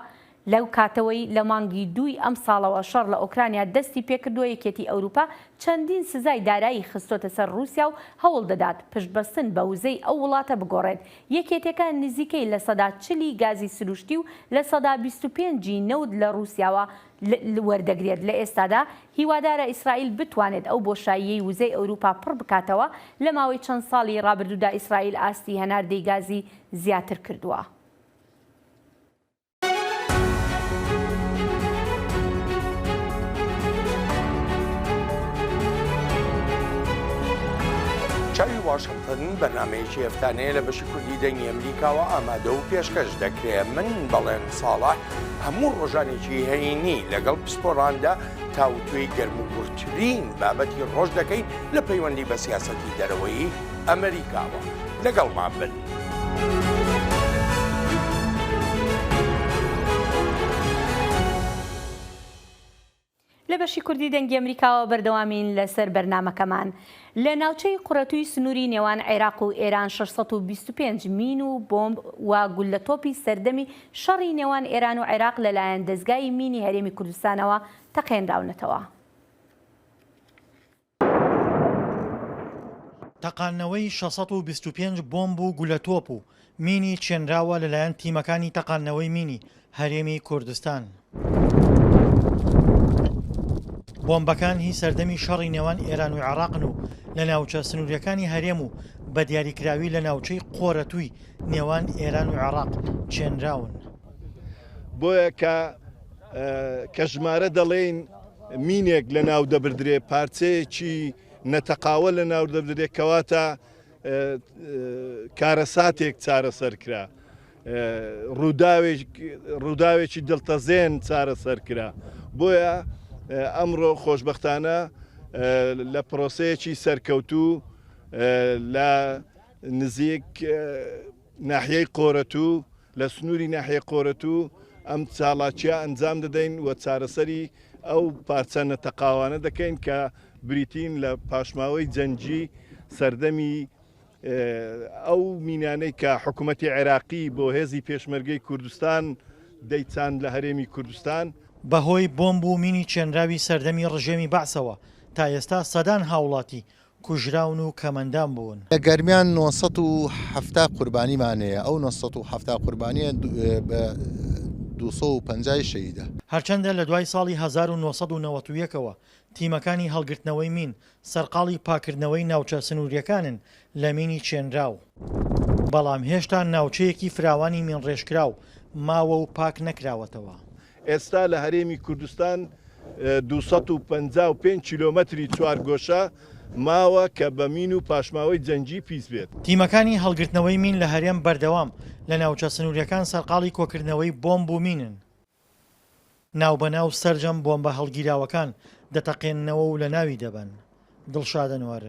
لەو کاتەوەی لە مانگی دووی ئەمساڵەوە شەڕ لە ئۆکرانیا دەستی پێکردووە، یەکێتی ئەوروپا چەندین سزای دارایی خستۆتە سەر ڕووسیا و هەوڵدەدات پشتبەستن بە وزەی ئەو وڵاتە بگۆڕێت. یەکێتیەکە نزیکەی 40% ی گازی سروشتی و 25% ی نەوت لە ڕووسیاوە وەردەگرێت. لە ئێستادا هیوادارە ئیسرائیل بتوانێت ئەو بۆشاییەی وزەی ئەوروپا پڕ بکاتەوە، لە ماوەی چەند ساڵی ڕابردوودا ئیسرائیل ئاستی هەناردەی گازی زیاتر کردووە. چاوی واشنتن بەرنمەیەکی هەفتانەیە لە بەشی کوردی دەنگی ئەمریکاوە ئامادە و پێشکەش دەکرێ من بەڵێن ساڵح هەموو ڕۆژانێکی هەینی لەگەڵ پسپۆڕاندا تاوتوێی گەرم و گوڕترین بابەتی ڕۆژ دەکەین لە پەیوەندی بە سیاسەتی دەرەوەی ئەمریکاوە لەگەڵمان بن. لە بەشی کوردی دەنگی ئەمریکاوە بەردەوامین لەسەر بەرنامەکەمان. لە ناوچەی قورەتووی سنووری نێوان عێراق و ئێران 625 مین و بۆمب و گوللە تۆپی سەردەمی شەڕی نێوان ئێران و عێراق لەلایەن دەزگای مینی هەرێمی کوردستانەوە تەقێنراونەتەوە. تەقاندنەوەی 625 بۆمب و گولەتۆپ و مینی چێنراوە لەلایەن تیمەکانی تەقاندنەوەی مینی هەرێمی کوردستان. بۆمبەکان هی سەردەمی شەڕی نێوان ئێران و عێراقن و لە ناوچە سنووریەکانی هەرێم و بە دیاریکراوی لە ناوچەی قۆرەتووی نێوان ئێران و عێراق چێنراون. بۆیە کە کە ژمارە دەڵێین مینێک لە ناو دەبردرێ پارچەیەکی نەتەقاوە لە ناو دەبدرێت کەواتە کارەساتێک چارەسەر کرا ڕووداوێکی دڵتەزێن چارەسەر کرا بۆیە ئەمڕۆ خۆشببختانە لە پرۆسەیەکی سەرکەوتوو لە نزیک ناحیەی قۆرەتوو، لە سنووری ناحیەی قۆرەتوو ئەم چاڵاکییە ئەنجام دەدەین و چارەسەری ئەو پارچە نەتەقاوانە دەکەین کە بریتین لە پاشماوەی جەنگی سەردەمی ئەو مینانەی کە حکوومەتی عێراقی بۆ هێزی پێشمەرگەی کوردستان دەیچاند لە هەرێمی کوردستان. بەهۆی بۆمب و مینی چێنراوی سەردەمی ڕژێمی بەعسەوە تا ئێستا سەدان هاوڵاتی کوژراون و کەمئەندام بوون. لە گەرمیان 970 قوربانیمان هەیە، ئەو 970 قوربانییە بە 250 ی شەهیدە. هەرچەندە لە دوای ساڵی 1991 ەوە تیمەکانی هەڵگرتنەوەی مین سەرقاڵی پاککردنەوەی ناوچە سنوورییەکانن لە مینی چێنراو، بەڵام هێشتا ناوچەیەکی فراوانی مینڕێژکراو ماوە و پاک نەکراوەتەوە. ئێستا لە هەرێمی کوردستان 255 کیلۆمەتری چوارگۆشە ماوە کە بە مین و پاشماوەی جەنگی پیس بێت. تیمەکانی هەڵگرتنەوەی مین لە هەرێم بەردەوام لە ناوچە سنوورییەکان سەرقاڵی کۆکردنەوەی بۆمب و مینن. ناوبەناو سەرجەم بۆمبە هەڵگیراوەکان دەتەقێننەوە و لەناوی دەبەن. دڵشاد ئەنوەر،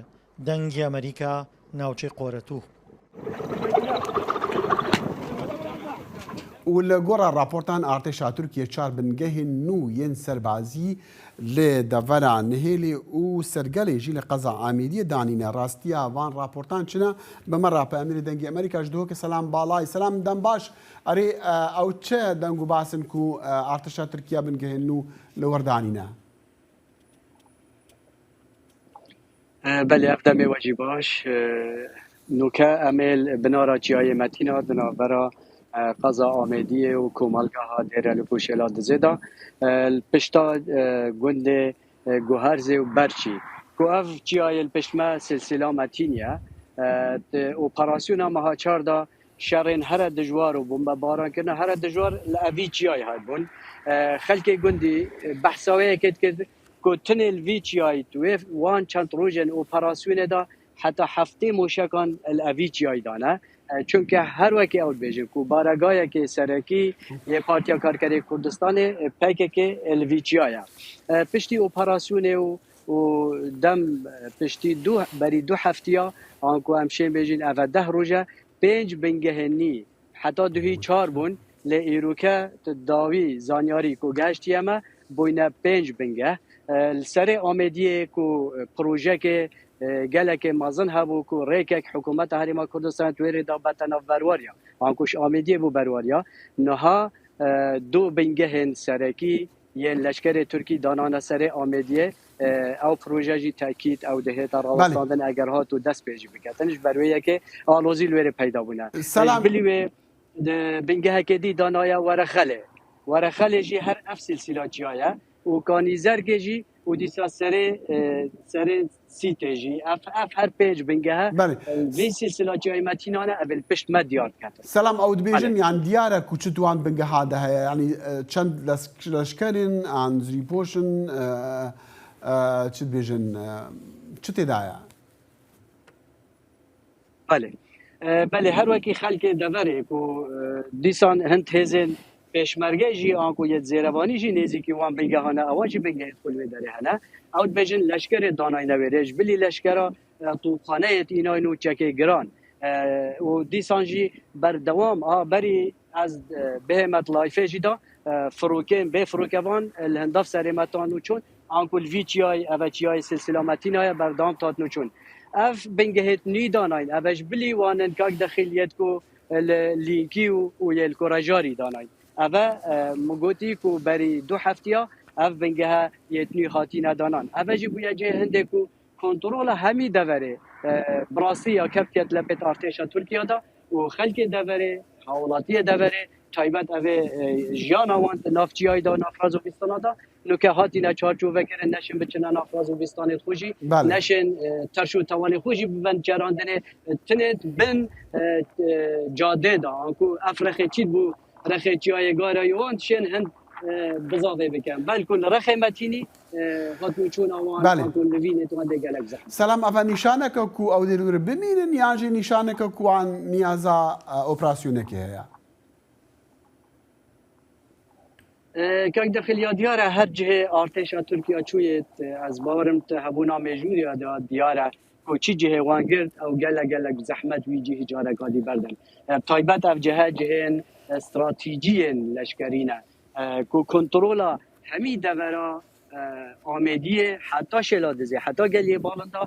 دەنگی ئەمەریکا، ناوچەی قۆرەتوو. û li gora raportan artêşa Tirkiyê çar bingehên nû yên serbazî li devera Nihêlê û Sergelê jî li qeza Amêdiyê danîne. Rastiya van raportan çi ne? Bi me re Peyamnêrê Dengê Amerîka ji Duhokê Selam Balay. Selam dembaş. Erê ew çi deng û bas in ku artêşa Tirkiye bingehên nû li wir danîne? Belê ev demê we jî baş. Nûke em ê li binara Çiyayê Metîna di navbera qeza Amêdiyê û komalgeha Dêrelûk û Şêladizê de li pişta gundê Guherzê û Berçî ku ev çiyayê li pişt me silsîla Metîn ye. Di operasyona meha çar de şerên here dijwar û bombebarankirina here dijwar li evî çiyayê hatibûn. Xelkê gundî behsa wê yekê dikir ku tenê li vî çiyayî di wê wan çend rojên operasyonê de heta heftê moşekan li evî çiyayî dane. Çunke her wekî ew dibêjin ku baregayekê serekî yê Partiya Karkerê Kurdistanê pkk li vî çiya ye. Piştî operasyonê û û dem piştî du berî du heftiya an ku em şên bêjin ev e deh roj e pênc bingehên nî heta duhî çar bûn lê îroke tu dawî zanyarî ku gehiştiye me bûyne pênc bingeh. Li serê Amêdiyê ku projekê gelekê mezin hebû ku rêkek hikûmeta Herêma Kurdistanê di wê rê de bete nav berwariya an ku ji Amêdiyê bû berwariya niha du bingehên serekî yên leşkerê Tirkî danane serê Amêdiyê ew proje jî tekîd ew dihête rawestandin eger hat û dest pê jî biketin ji ber wê yekê alozî li wê rê peyda bûne. Ji bilî wê di bingehekê dî danaye Werexelê. Werexelê jî her ev silsîla çiya ye û Kanîzergê jî û dîsa serê serê Sîtê jî ev ev her pênc bingehe vê silsila çiyayê me tînane ev ê li pişt me diyar diketin. Selam ew dibêjin yan diyar e ku çi di wan bingeha de heye yanî çend leşkerên an zirîpoş in çi dibêjin çi têda ye? Belê. Belê her wekî xelkê deverê ku dîsan hind hêzên pêşmerge jî an ku yê zêrevanî jî nêzîkî wan bingeha ne ewan jî bingehên xwe li wê derê hene. Ew dibêjin leşkerê danayne wê rê ji bilî leşkera topxaneyê tînayne û çekê giran û dîsan jî berdewam a berî ez bihême di layfê jî de firokên bê firokevan li hindav serê me tan û çûn Anku li vî çiyayê ev e çiyayê silsila Metîna ye berdewam tatin û çûn. Ev bingehê nî danayîn ev e ji bilî wan in kak dexîl yê ku li Lînkî û yê li Korejarî danayîn. Ev e min gotî ku berî du heftiya ev bingehe yê nî hatîne danan. Ev e jî bûye cihê hindê ku kontrola hemî deverê bi rastî ya kevtiye di lepê artêşa Tirkiya de û xelkê deverê, hawelatiyê deverê taybet ev ê jiyana wan di nav çiyayê de û nav raz û bîstana de nûke hatîne çarçovekirin neşên biçine nav raz û bîstanê xwe jî neşên terş û tewanê xwe jî bibin çerandinê tinê bin cadê de anku ev rexê çî bû rexê çiyayê Garayê wan dişên hind bizavê bikin belku li rexê Metînî hatûçûna wan anku nivînê wan dê gelek zehmet. Selam eva nîşaneke ku ew dê li wir bimînin yan jî nîşaneke ku wan niyaza operasyonekê heye? Kak Dexil ya diyar e her cihê artêşa Tirkiya çûyê ez bawerim tu hebûna mêjûrê de diyar e ku çi cihê wan girt ew gelek gelek bi zehmet wî cihî careka dî berdin. Bi taybet ev cihe cihên stratejiyên leşkerî ne ku kontrola hemî devera Amêdiyê heta Şêladizê heta Geliyê Balinda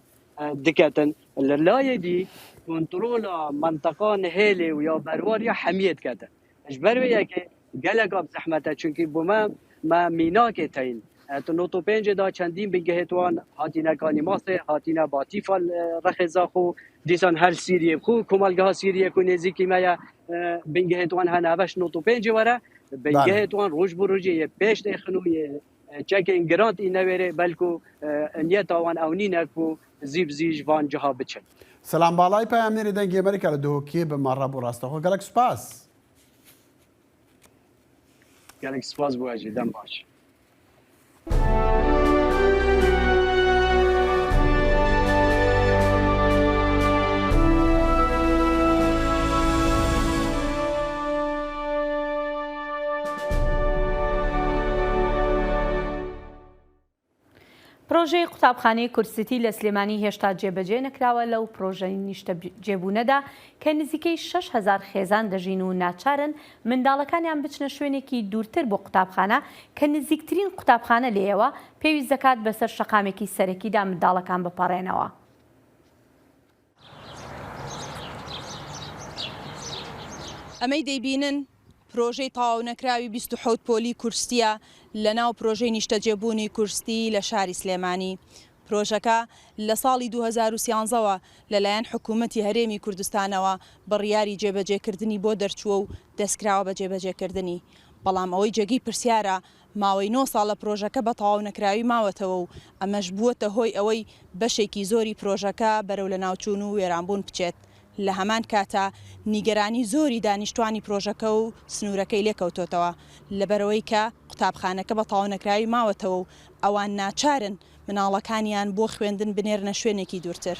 diketin. Li layê dî kontrola menteqa Nihêlê û ya Berwariya hemiyê diketin. Ji ber wê yekê gelek bi zehmet e çunkî bo me Me mînakê teyîn di not û pêncê de çendîn bingehê wan hatîne Kanî Masê, hatîne Batîfa li rexê Zaxo, dîsan her Sîriyê bi xwe komalgeha Sîriyê ku nêzîkî me ye bingehê wan hene ev ji not û pêncê were bingehê wan roj bi rojê yê pêş dêxin û yê çekên giran tîne wêrê belkû niyeta wan ew nîne ku zî bi zî ji van ciha biçin. Selam Balay peyamnêrê Dengê Amerîka li Duhokê bi me re bû rastexwe gelek spas. Gelek spas bo jî dem baş. پرۆژەی قوتابخانەی کوردسیتی لە سلێمانی هێشتا جێبەجێ نەکراوە، لەو پرۆژەی نیشتەجێبوونەدا کە نزیکەی 6000 خێزان دەژین و ناچارن منداڵەکانیان بچنە شوێنێکی دوورتر بۆ قوتابخانە کە نزیکترین قوتابخانە لێیەوە پێویست دەکات بەسەر شەقامێکی سەرەکیدا منداڵەکان بپەڕێنەوە. ئەمەی دەیبینن پرۆژەی تەواونەکراوی 27 پۆلی کورسییە لەناو پرۆژەی نیشتەجێبوونی کورسی لە شاری سلێمانی. پرۆژەکە لە ساڵی 2013 وە لەلایەن حکوومەتی هەرێمی کوردستانەوە بڕیاری جێبەجێکردنی بۆ دەرچووە و دەستکراوە بە جێبەجێکردنی. بەڵام ئەوەی جێگەی پرسیارە ماوەی نۆ ساڵە پرۆژەکە بە تەواونەکراوی ماوەتەوە و ئەمەش بووەتە هۆی ئەوەی بەشێکی زۆری پرۆژەکە بەرەو لەناوچوون و وێرانبوون بچێت، لە هەمان کاتا نیگەرانی زۆری دانیشتوانی پرۆژەکە و سنوورەکەی لێکەوتۆتەوە لەبەرئەوەی کە قوتابخانەکە بە تەواونەکراوی ماوەتەوە و ئەوان ناچارن مناڵەکانیان بۆ خوێندن بنێرنە شوێنێکی دوورتر.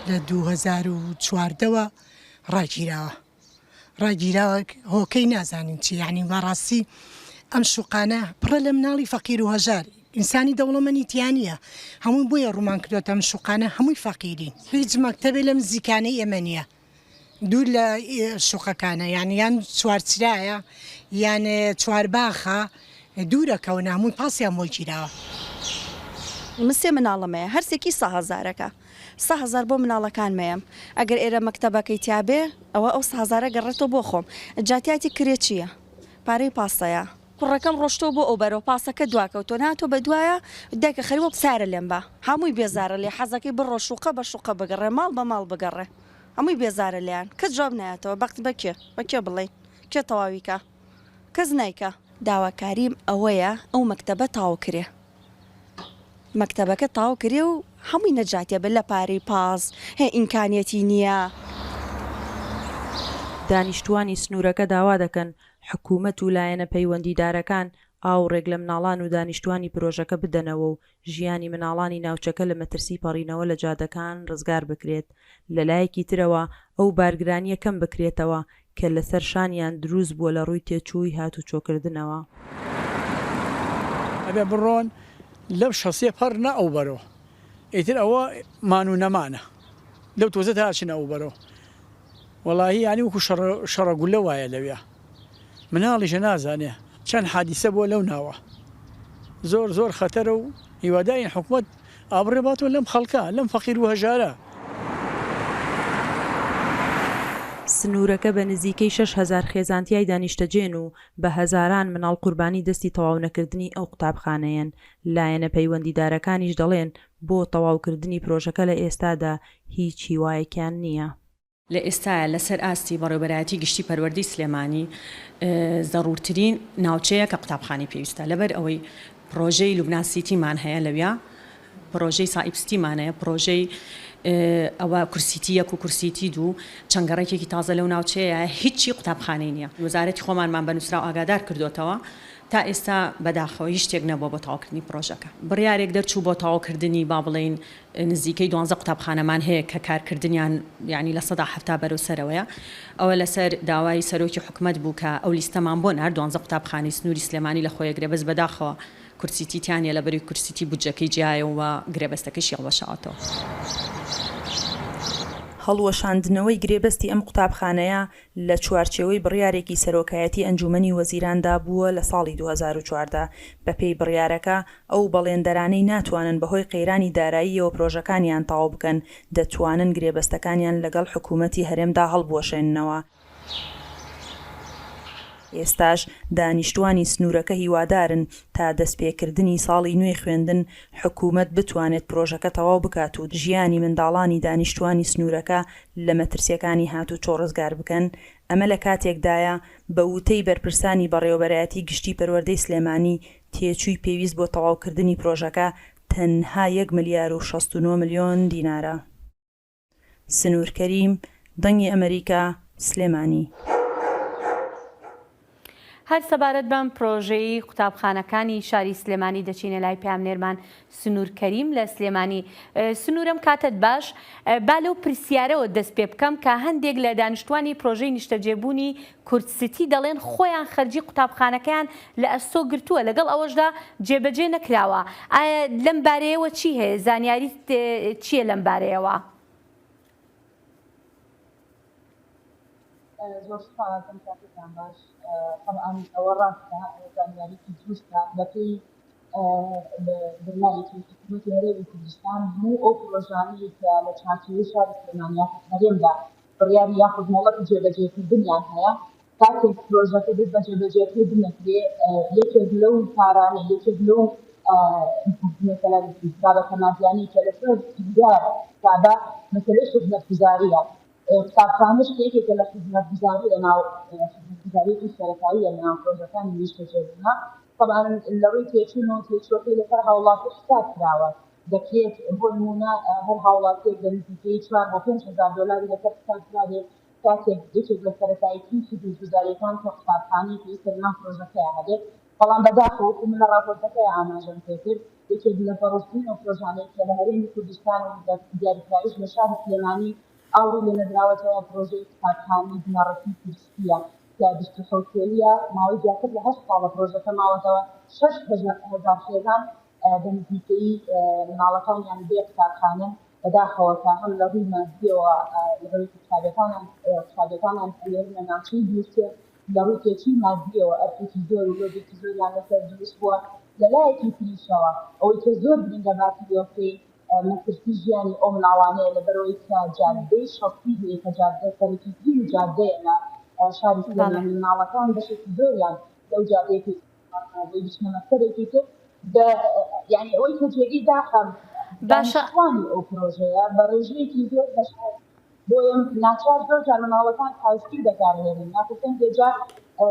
لە 2014 وە ڕاگیراوە. ڕاگیراوە هۆکەی نازانین چی یعنی بەڕاستی ئەم شوقانە پڕە لە مناڵی فەقیر و هەژار ئینسانی دەوڵەمەنی تیانە هەمووی بۆیە ڕوومان کردوەتە ئەم شوقانە هەمووی فەقیرین هیچ مەکتەبێ لەم نزیکانەی ئێمە نییە دوور لە شوقەکانە یعنی یان چوارچرایە یان چوارباخە دوورەکەونە هەمووی پاسیان بۆ گیراوە. من سێ مناڵم هەیە هەرسێکی سە هەزارەکە سە هەزار بۆ مناڵەکانمەیەم ئەگەر ئێرە مەکتەبەکەی تیابێ ئەوە ئەو سە هەزارە گەڕێتەوە بۆ خۆم جاتیاتی کرێ چییە پارەی پاسەیە کوڕەکەم ڕۆشتووە بۆ ئەو بەرەو پاسەکە دواکەوتووە ناتوە بە دوایە دایکە خەریوە سارە لێم بە هەمووی بێزارە لێ حەزەکەی بڕۆ شوقە بە شوقە بگەڕێ ماڵ بە ماڵ بگەڕێ هەمووی بێزارە لێیان کەس جواب نایەتەوە بەخت بە کێ بە کێ بڵێین کێ تەواوی کا کەس نایکا. داواکاریم ئەوەیە ئەو مەکتەبە تاو کرێ مەکتەبەکە تاو کرێ و هەمووی نەجاتیە بێ لە پارەی پاس هێ ئیمکانیەتی نیە. دانیشتووانی سنوورەکە داوا دەکەن حکومەت و لایەنە پەیوەندیدارەکان ئاوڕێک لە مناڵان و دانیشتووانی پرۆژەکە بدەنەوە و ژیانی مناڵانی ناوچەکە لە مەترسی پەڕینەوە لە جادەکان ڕزگار بکرێت، لەلایەکی ترەوە ئەو بارگرانییە کەم بکرێتەوە کە لەسەر شانیان دروست بووە لە ڕووی تێچووی هاتوچۆکردنەوە. ئەبێ بڕۆن لەو شەسێ پەڕ نە ئەو بەرۆ ئیتر ئەوە مان و نەمانە لەو تۆزە تا ئەچنە ئەو بەرۆ وەڵاهی یانی وەکو شەڕە شەڕە گولە وایە لەویا مناڵیشە نازانێ چەند حادیسە بووە لەو ناوە زۆر زۆر خەتەرە و هیوادارین حکومەت ئابڕێ باتەوە لەم خەڵکە لەم فەقیر و هەژارە. سنوورەکە بە نزیکەی 6000 خێزان تیایدا نیشتەجێن و بە هەزاران مناڵ قوربانی دەستی تەواونەکردنی ئەو قوتابخانەیەن، لایەنە پەیوەندیدارەکانیش دەڵێن بۆ تەواوکردنی پرۆژەکە لە ئێستادا هیچ هیوایەکیان نییە. لە ئێستایا لەسەر ئاستی بەڕێوبەرایەتی گشتی پەروەردەی سلێمانی زەڕوورترین ناوچەیە کە قوتابخانەی پێویستە لەبەر ئەوەی پڕۆژەی لوبنان سیتیمان هەیە لەویا پڕۆژەی سائیب ستیمان هەیە پڕۆژەی ئەوە کورسیتی یەک و کورسیتی دوو چەند گەڕەکێکی تازە لەو ناوچەیە هیچی قوتابخانەی نییە وەزارەتی خۆمانمان بە نووسراو ئاگادار کردۆتەوە تا ئێستا بەداخەوە هیچ شتێک نەبووە بۆ تەواوکردنی پڕۆژەکە بڕیارێک دەرچوو بۆ تەواوکردنی با بڵێین نزیکەی دوانزە قوتابخانەمان هەیە کە کارکردنیان یانی 70% بەرەو سەرەوەیە، ئەوە لەسەر داوای سەرۆکی حکومەت بوو کە ئەو لیستەمان بۆ نارد، دوانزە قوتابخانەی سنووری سلێمانی لە خۆیەگرێ، بەس بەداخەوە کورسیتی تیا نییە لەبەرئەوەی کورسیتی بودجەکەی جیایە و گرێبەستەکەیشی هەڵوەشاوەتەوە. هەڵوەشاندنەوەی گرێبەستی ئەم قوتابخانەیە لە چوارچێوەی بڕیارێکی سەرۆکایەتی ئەنجومەنی وەزیراندا بووە لە ساڵی 2014، بەپێی بڕیارەکە ئەو بەڵێندەرانەی ناتوانن بەهۆی قەیرانی داراییەوە پرۆژەکانیان تەواو بکەن، دەتوانن گرێبەستەکانیان لەگەڵ حکومەتی هەرێمدا هەڵبوەشێننەوە. ئێستاش دانیشتوانی سنوورەکە هیوادارن تا دەستپێکردنی ساڵی نوێی خوێندن حکومەت بتوانێت پرۆژەکە تەواو بکات و ژیانی منداڵانی دانیشتوانی سنوورەکە لە مەترسیەکانی هاتوچۆ ڕزگار بکەن، ئەمە لە کاتێکدایە بە وتەی بەرپرسانی بەڕێوەبەرایەتی گشتی پەروەردەی سلێمانی تێچووی پێویست بۆ تەواوکردنی پرۆژەکە تەنها یەک ملیار و 69 ملیۆن دینارە. سنوور کەریم، دەنگی ئەمەریکا، سلێمانی. هەر سەبارەت بەم پرۆژەی قوتابخانەکانی شاری سلێمانی دەچینە لای پەیامنێرمان سنوور کەریم لە سلێمانی. سنوور ئەم کاتەت باش، با لەو پرسیارەوە دەست پێ بکەم کە هەندێک لە دانیشتوانی پرۆژەی نیشتەجێبوونی کورد سیتی دەڵێن خۆیان خەرجی قوتابخانەکەیان لە ئەستۆ گرتووە لەگەڵ ئەوەشدا جێبەجێ نەکراوە، ئایا لەم بارەیەوە چی هەیە، زانیاریت چییە لەم بارەیەوە؟ زۆر سوپاس، ئەم کاتەتان باش. تەبعەن ئەوە ڕاستە، زانیاریی دروستە. بەپێی بڕیارێکی حکوومەتی هەرێمی کوردستان هەموو ئەو پڕۆژانەی کە لە چوارچێوەی شاری سلێمانی یاخود هەرێمدا بڕیاری یاخود مۆڵەتی جێبەجێکردنیان هەیە، کاتێک پرۆژەکە دەست بە جێبەجێکردن دەکرێ یەکێک لەو پارانەی یەکێک لەو مەسەلەن بابەتە مادیانەی کە لەسەر دیار حسابە مەسەلەی خزمەتگوزارییە. قوتابخانەش کە یەکێکە لە خزمەتگوزاری لە ناو خزمەتگوزارییەکی سەرەتاییە لە ناو پرۆژەکانی نیشتەجێبوونە. تەبعەن لە ڕووی تێچوون و تێچووەکەی لەسەر هاوڵاتی حساب کراوە. دەکرێت بۆ نموونە هەر هاوڵاتییەک بە نزیکەیی چوار بۆ 5000 دۆلاری لەسەر حساب کرابێت کاتێک یەکێک لە سەرەتاییترین خزمەتگوزارییەکان کە قوتابخانەی پێویستە لەناو پرۆژەکەیا هەبێت، بەڵام بەداخەوە وەکو من لە ڕاپۆرتەکەیا ئاماژەم پێکرد یەکێک لە زەڕوورترین ئەو پرۆژانەی کە لە هەرێمی کوردستان و بە دیاریکراویش لە شاری سلێمانی ئاوڕی لێنەدراوەتەوە پرۆژەی قوتابخانەی بنەڕەتی کورسییە کە 27 پۆلییە، ماوەی زیاتر لە هەشت ساڵە پرۆژەکە ماوەتەوە، 6000 خێزان بە نزیکەیی مناڵەکانیان بێ قوتابخانەن. بەداخەوە کە هەم لە ڕووی مادیەوە لەبەرەوەی کە قوتابیەکانیان قوتابیەکانیان ئەنێرنە ناوچەی دوورتر لە ڕووی تێچووی مادیەوە ئەرکێکی زۆر و لۆدێکی زۆریان لەسەر دروست بووە لە لایەکی تریشەوە ئەوەی کە زۆر گرنگە باسی لێ بکەین مەترسی ژیانی ئەو مناڵانەیە لەبەرەوەی کە جادەی شەستی هەیە کە جادە سەرەکیترین جادەیە لە شاری سلێمانی مناڵەکان بەشێکی زۆریان لەو جادەیە پێ بۆی بچنە مەکتەبێکی تر بە یعنی ئەوەی کە جێگەی داخە باشە دانیشتوانی ئەو پرۆژەیە بە ڕێژەیەکی زۆر هەژار بۆیە ناچار زۆر جار منداڵەکان پایسکیل بەکارهێنن یاخود هەندێک جار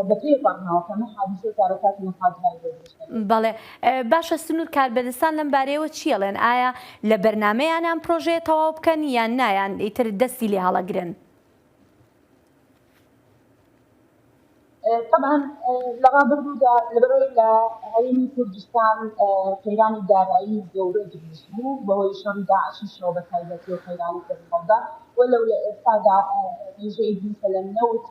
بە پێ پەڕنەوە کە ئەمە حادیسە و کارەساتی نەخوازراوی بۆ دروست دەبێت. بەڵێ باشە سنور کاربەدەستان لەم بارەیەوە چی ئەڵێن ئایا لە بەرنامەیانە ئەم پرۆژەیە تەواو بکەن یان نا یان ئیتر دەستی لێ هەڵەگرن؟ تەبعەن لە ڕابردوودا لەبەرئەوەی لە هەرێمی کوردستان قەیرانی دارایی گەورە دروست بوو بەهۆی شەڕی داعشیشەوە بە تایبەتی و قەیرانی تر هەڵدا وەلەو لە ئێستادا ڕێژەی مەسەلەن نەوت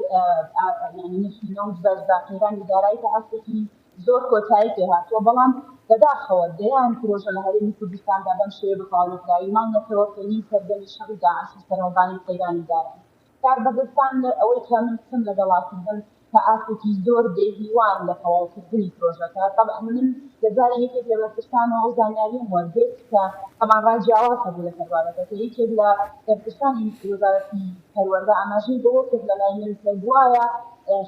یانی نرخی نەوت بەرزە قەیرانی دارایی تا ئاستێکی زۆر کۆتایی پێهاتووە بەڵام بەداخەوە دەیان پرۆژە لە هەرێمی کوردستاندا بەم شێوەیە بە تەواونەکراوی ماونەتەوە کە هی سەردەمی شەڕی داعش و سەرهەڵدانی قەیرانی دارایی کاربەدەستان لە ئەوەی کە من قسەم لەگەڵا کردن تا ئاستێکی زۆر بێ هیوان لە تەواوکردنی پرۆژەکە، تەبعەن من لە زاری یەکێک لە بەرپرسانەوە ئەو زانیاریەم وەرگرت کە تەبعەن ڕای جیاواز هەبوو لەسەر بابەتەکە، یەکێک لە بەرپرسانی وەزارەتی پەروەردە ئاماژەی بەوە کرد لەلای من کە گوایە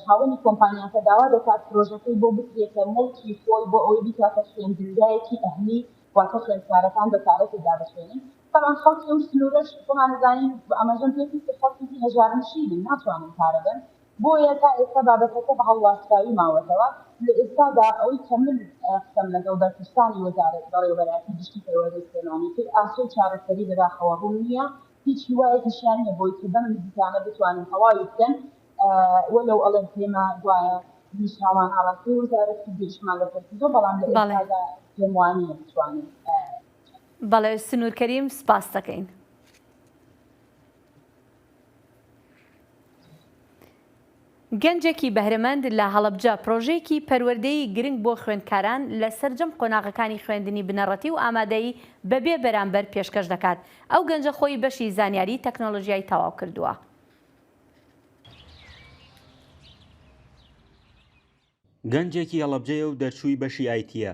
خاوەنی کۆمپانیاکە داوا دەکات پرۆژەکەی بۆ بکرێتە موڵکی خۆی بۆ ئەوەی بیکاتە خوێندنگایەکی ئەهلی واتە خوێندکارەکان بە پارە تێدا بخوێنن، تەبعەن خەڵکی ئەو سنوورەش خۆمان ئەزانین ئاماژەم پێ کرد کە خەڵکێکی هەژارنشینن ناتوانن پارە بەن بۆیە تا ئێستا بابەتەکە بە هەڵواسراوی ماوەتەوە لە ئێستادا ئەوەی کە من قسەم لەگەڵ بەرپرسانی وەزارەت بەڕێوەبەرایەتی گشتی پەروەردەی سلێمانی کرد ئاسۆی چارەسەری بەداخەوە ڕوون نییە هیچ هیوایەکیشیان نییە بۆی کە بەم نزیکانە بتوانن تەواوی بکەن وەلەو ئەڵێن ئێمە گوایە نووسراومان ئاڕاستەی وەزارەت کردو ئیشمان لەسەر کردووە بەڵام لە ئێستادا پێم وانییە بتوانن بەڵێ سنوور کەریم سپاست دەکەین. گەنجێکی بەهرەمەند لە هەڵەبجە پرۆژەیەکی پەروەردەیی گرنگ بۆ خوێندکاران لە سەرجەم قۆناغەکانی خوێندنی بنەڕەتی و ئامادەیی بەبێ بەرامبەر پێشکەش دەکات. ئەو گەنجە خۆی بەشی زانیاری تەکنۆلۆژیای تەواو کردووە. گەنجێکی هەڵەبجەیە و دەرچووی بەشی ئایتییە.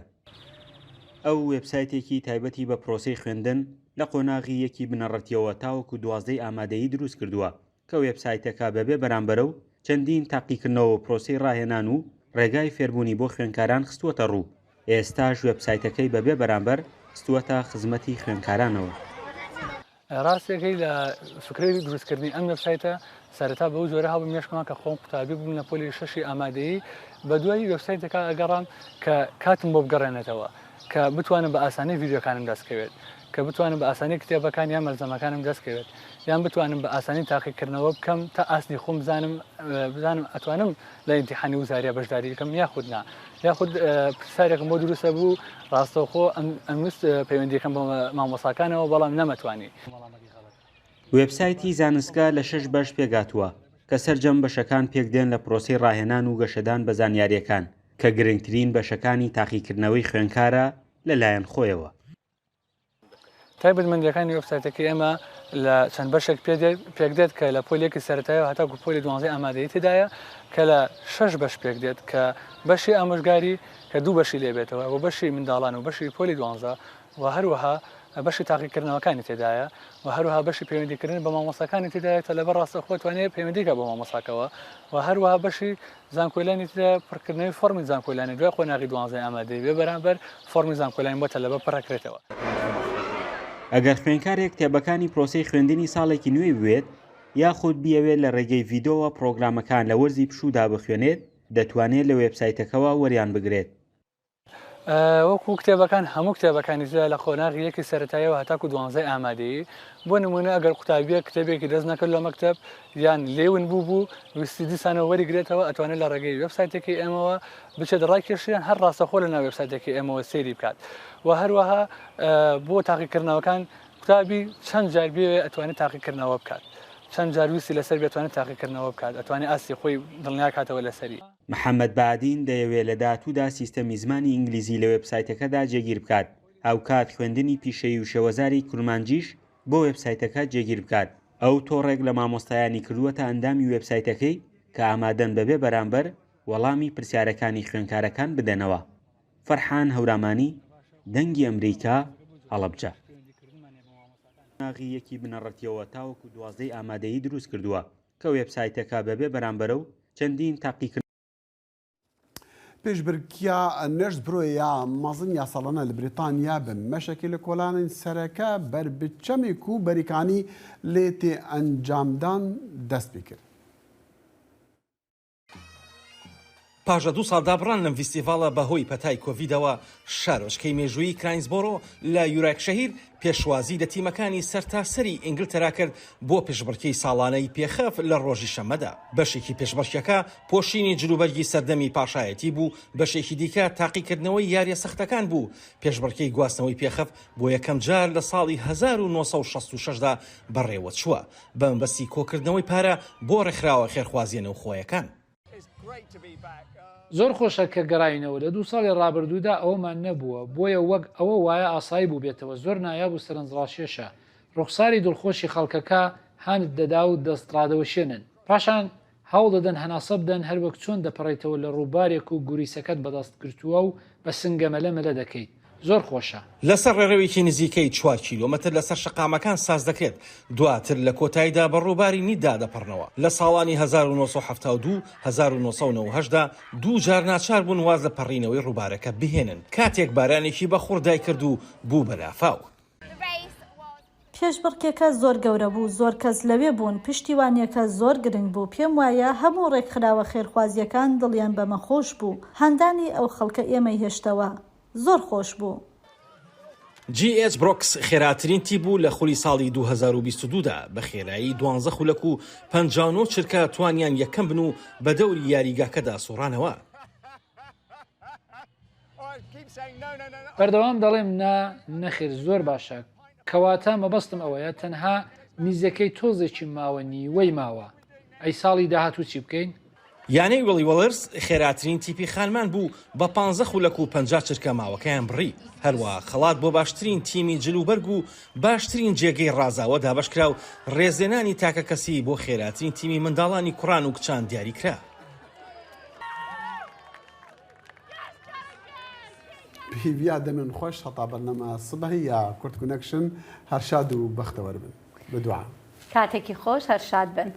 ئەو وێبسایتێکی تایبەتی بە پرۆسەی خوێندن لە قۆناغی یەکی بنەڕەتییەوە تاوەکو دوازدەی ئامادەیی دروستکردووە کە وێبسایتەکە بەبێ بەرامبەرە و چەندین تاقیکردنەوە و پرۆسەی ڕاهێنان و ڕێگای فێربوونی بۆ خوێندکاران خستووەتە ڕوو، ئێستاش وێبسایتەکەی بەبێ بەرامبەر خستووەتە خزمەتی خوێندکارانەوە. ڕاستیەکەی لە فکرەی دروستکردنی ئەم وێبسایتە سەرەتا بەو جۆرە هەبوو مێشکما کە خۆم قوتابی بووم لە پۆلی شەشی ئامادەیی بە دوای وێبسایتێکا ئەگەڕام کە کاتم بۆ بگەڕێنێتەوە کە بتوانم بە ئاسانی ڤیدیۆکانم دەست کەوێت کە بتوانم بە ئاسانی کتێبەکان یان مەلزەمەکانم دەست کەوێت یان بتوانم بە ئاسانی تاقیکردنەوە بکەم تا ئاستی خۆم بزانم بزانم ئەتوانم لە ئیمتیحانی وزاریە بەشداری بکەم یاخود نا یاخود پرسیارێکم بۆ دروستە بوو ڕاستەوخۆ ئەمویست پەیوەندیەکەم بۆ مامۆساکانەوە بەڵام نەمەتوانی. وێبسایتی زانستگا لە شەش بەش پێکهاتووە، کە سەرجەم بەشەکان پێکدێن لە پرۆسەی ڕاهێنان و گەشەدان بە زانیارییەکان، کە گرنگترین بەشەکانی تاقیکردنەوەی خوێندکارە لەلایەن خۆیەوە. تایبەتمەندییەکانی وێبسایتەکەی ئێمە لە چەند بەشێک پێکدێت کە لە پۆلی یەکی سەرەتایەوە هەتاکو پۆلی دوانزەی ئامادەیی تێدایە کە لە شەش بەش پێکدێت کە بەشی ئامۆژگاری کە دوو بەشی لێبێتەوە و بەشی منداڵان و بەشی پۆلی دوانزە و هەروەها بەشی تاقیکردنەوەکانی تێدایە و هەروەها بەشی پەیوەندیکردن بە مامۆستاکانی تێدایە تەلەبە ڕاستەوخۆ توانێت پەیوەندی بکات بە مامۆستاکەوە و هەروەها بەشی زانکۆلاینی تێدایە پڕکردنەوەی فۆڕمی زانکۆلاینی دوای قۆناغی دوانزەی ئامادەیی بێ بەرامبەر فۆڕمی زانکۆلاین بۆ تەلەبە پڕەکرێتەوە. ئەگەر خوێندکارێک کتێبەکانی پرۆسەی خوێندنی ساڵێکی نوێی بوێت، یاخود بیەوێت لە ڕێگەی ڤیدۆوە پڕۆگرامەکان لە وەرزی پشوودا بخوێنێت، دەتوانێت لە وێبسایتەکەوە وەریان بگرێت. وەکو کتێبەکان هەموو کتێبەکانی تێدا لە قۆناغی یەکی سەرەتاییەوە هەتاکو دوانزەی ئامادەیی، بۆ نموونە ئەگەر قوتابییەک کتێبێکی دەست نەکرد لە مەکتەب یان لێی ون بوو بوو ویستی دیسانەوە وەریگرێتەوە ئەتوانێت لە ڕێگەی وێبسایتەکەی ئێمەوە بچێت ڕایکێشێ یان هەر ڕاستەخۆ لە ناو وێبسایتەکەی ئێمەوە سەیری بکات و هەروەها بۆ تاقیکردنەوەکان قوتابی چەند جار بێوێ ئەتوانێت تاقیکردنەوە بکات چەند جار ویستی لەسەر بێت ئەتوانێت تاقیکردنەوە بکات ئەتوانێت ئاستی خۆی دڵنیا کاتەوە لەسەری. محەمەد بادین دەیەوێت لە داهاتوودا سیستەمی زمانی ئینگلیزی لە وێبسایتەکەدا جێگیر بکات، هاوکات خوێندنی پیشەیی و شێوەزاری کورمانجیش بۆ وێبسایتەکە جێگیر بکات. ئەو تۆڕێک لە مامۆستایانی کردووەتە ئەندامی وێبسایتەکەی کە ئامادەن بەبێ بەرامبەر وەڵامی پرسیارەکانی خوێندکارەکان بدەنەوە. فەرحان هەورامانی، دەنگی ئەمریکا، هەڵەبجە. قۆناغی یەکی بنەڕەتیەوە تاوەکو دوازدەی ئامادەیی دروستکردووە. کە وێبسایتەکە بەبێ بەرامبەرە و چەندین تاقیکردنەوە. پێشبرکیا نێرسبرۆ یا مەزن یا ساڵانە لە بریتانیا بە مەشەکێ لە کۆلانên سەرەکە بەر bi çemê ku berîkanî lê tê encamdan dest pê kir. پاش دوو ساڵ دابڕان لەم ڤیستیڤاڵە بەهۆی پەتای کۆڤیدەوە، شارۆچکەی مێژوویی کراینسبۆرۆ لە یورایکشەهیر پێشوازی لە تیمەکانی سەرتاسەری ئینگلتەرا کرد بۆ پێشبڕکێی ساڵانەی پێخەف لە ڕۆژی شەممەدا. بەشێکی پێشبڕکێکە پۆشینی جلوبەرگی سەردەمی پاشایەتی بوو، بەشێکی دیکە تاقیکردنەوەی یارییە سەختەکان بوو. پێشبڕکێی گواستنەوەی پێخەف بۆ یەکەمجار لە ساڵی 1966 دا بەڕێوەچووە، بە مەبەستی کۆکردنەوەی پارە بۆ ڕێکخراوە خێرخوازییە نێوخۆیەکان. زۆر خۆشە کە گەڕاوینەوە، لە دوو ساڵی ڕابردوودا ئەوەمان نەبووە، بۆیە وەک ئەوە وایە ئاسایی بووبێتەوە، زۆر نایاب و سەرنجڕاکێشە، ڕوخساری دڵخۆشی خەڵکەکە هانت دەدا و دەست ڕادەوەشێنن، پاشان هەوڵ دەدەن هەناسە بدەن هەروەک چۆن دەپەڕیتەوە لە ڕووبارێک و گوریسەکەت بەدەست گرتووە و بە سنگە مەلە مەلە دەکەیت. زۆر خۆشە. لەسەر ڕێڕەوێکی نزیکەی چوار کیلۆمەتر لەسەر شەقامەکان ساز دەکرێت، دواتر لە کۆتاییدا بە ڕووباری نیددا دەپەڕنەوە. لە ساڵانی 1972 و 1998 دا دوو جار ناچار بوون واز لە پەڕینەوەی ڕووبارەکە بهێنن کاتێک بارانێکی بەخوڕ دایکرد و بوو بە لافاو. پێشبڕکێکە زۆر گەورە بوو، زۆر کەس لەوێ بوون، پشتیوانییەکە زۆر گرنگ بوو، پێم وایە هەموو ڕێکخراوە خێرخوازییەکان دڵیان بەمە خۆش بوو، هاندانی ئەو خەڵکە ئێمەی هێشتەوە، زۆر خۆش بوو. جی ئێچ برۆکس خێراترین تیپ بوو لە خولی ساڵی 2022 دا، بە خێرایی دوانزە خولەک و 59 چرکە توانیان یەکەم بن و بە دەوری یاریگاکەدا سوڕانەوە. بەردەوام دەڵێم نا، نەخێر زۆر باشە، کەواتە مەبەستم ئەوەیە تەنها میزەکەی تۆزێکی ماوە نیوەی ماوە، ئەی ساڵی داهاتوو چی بکەین؟ یانەی ویڵی وێڵرز خێراترین تیپی خانمان بوو بە پانزە خولەک و 50 چرکە ماوەکەیان بڕی، هەروەها خەڵات بۆ باشترین تیمی جل و بەرگ و باشترین جێگەی ڕازاوە دابەشکرا و رێزلێنانی تاکەکەسی بۆ خێراترین تیمی منداڵانی کوڕان و کچان دیاریکرا. هیڤیا دەمێن خوەش هەتا بەرنەمە سبەی یا کورت کونەکشن هەر شاد و بەختەوەر بن بە دوعا. کاتێکی خۆش هەر شاد بن.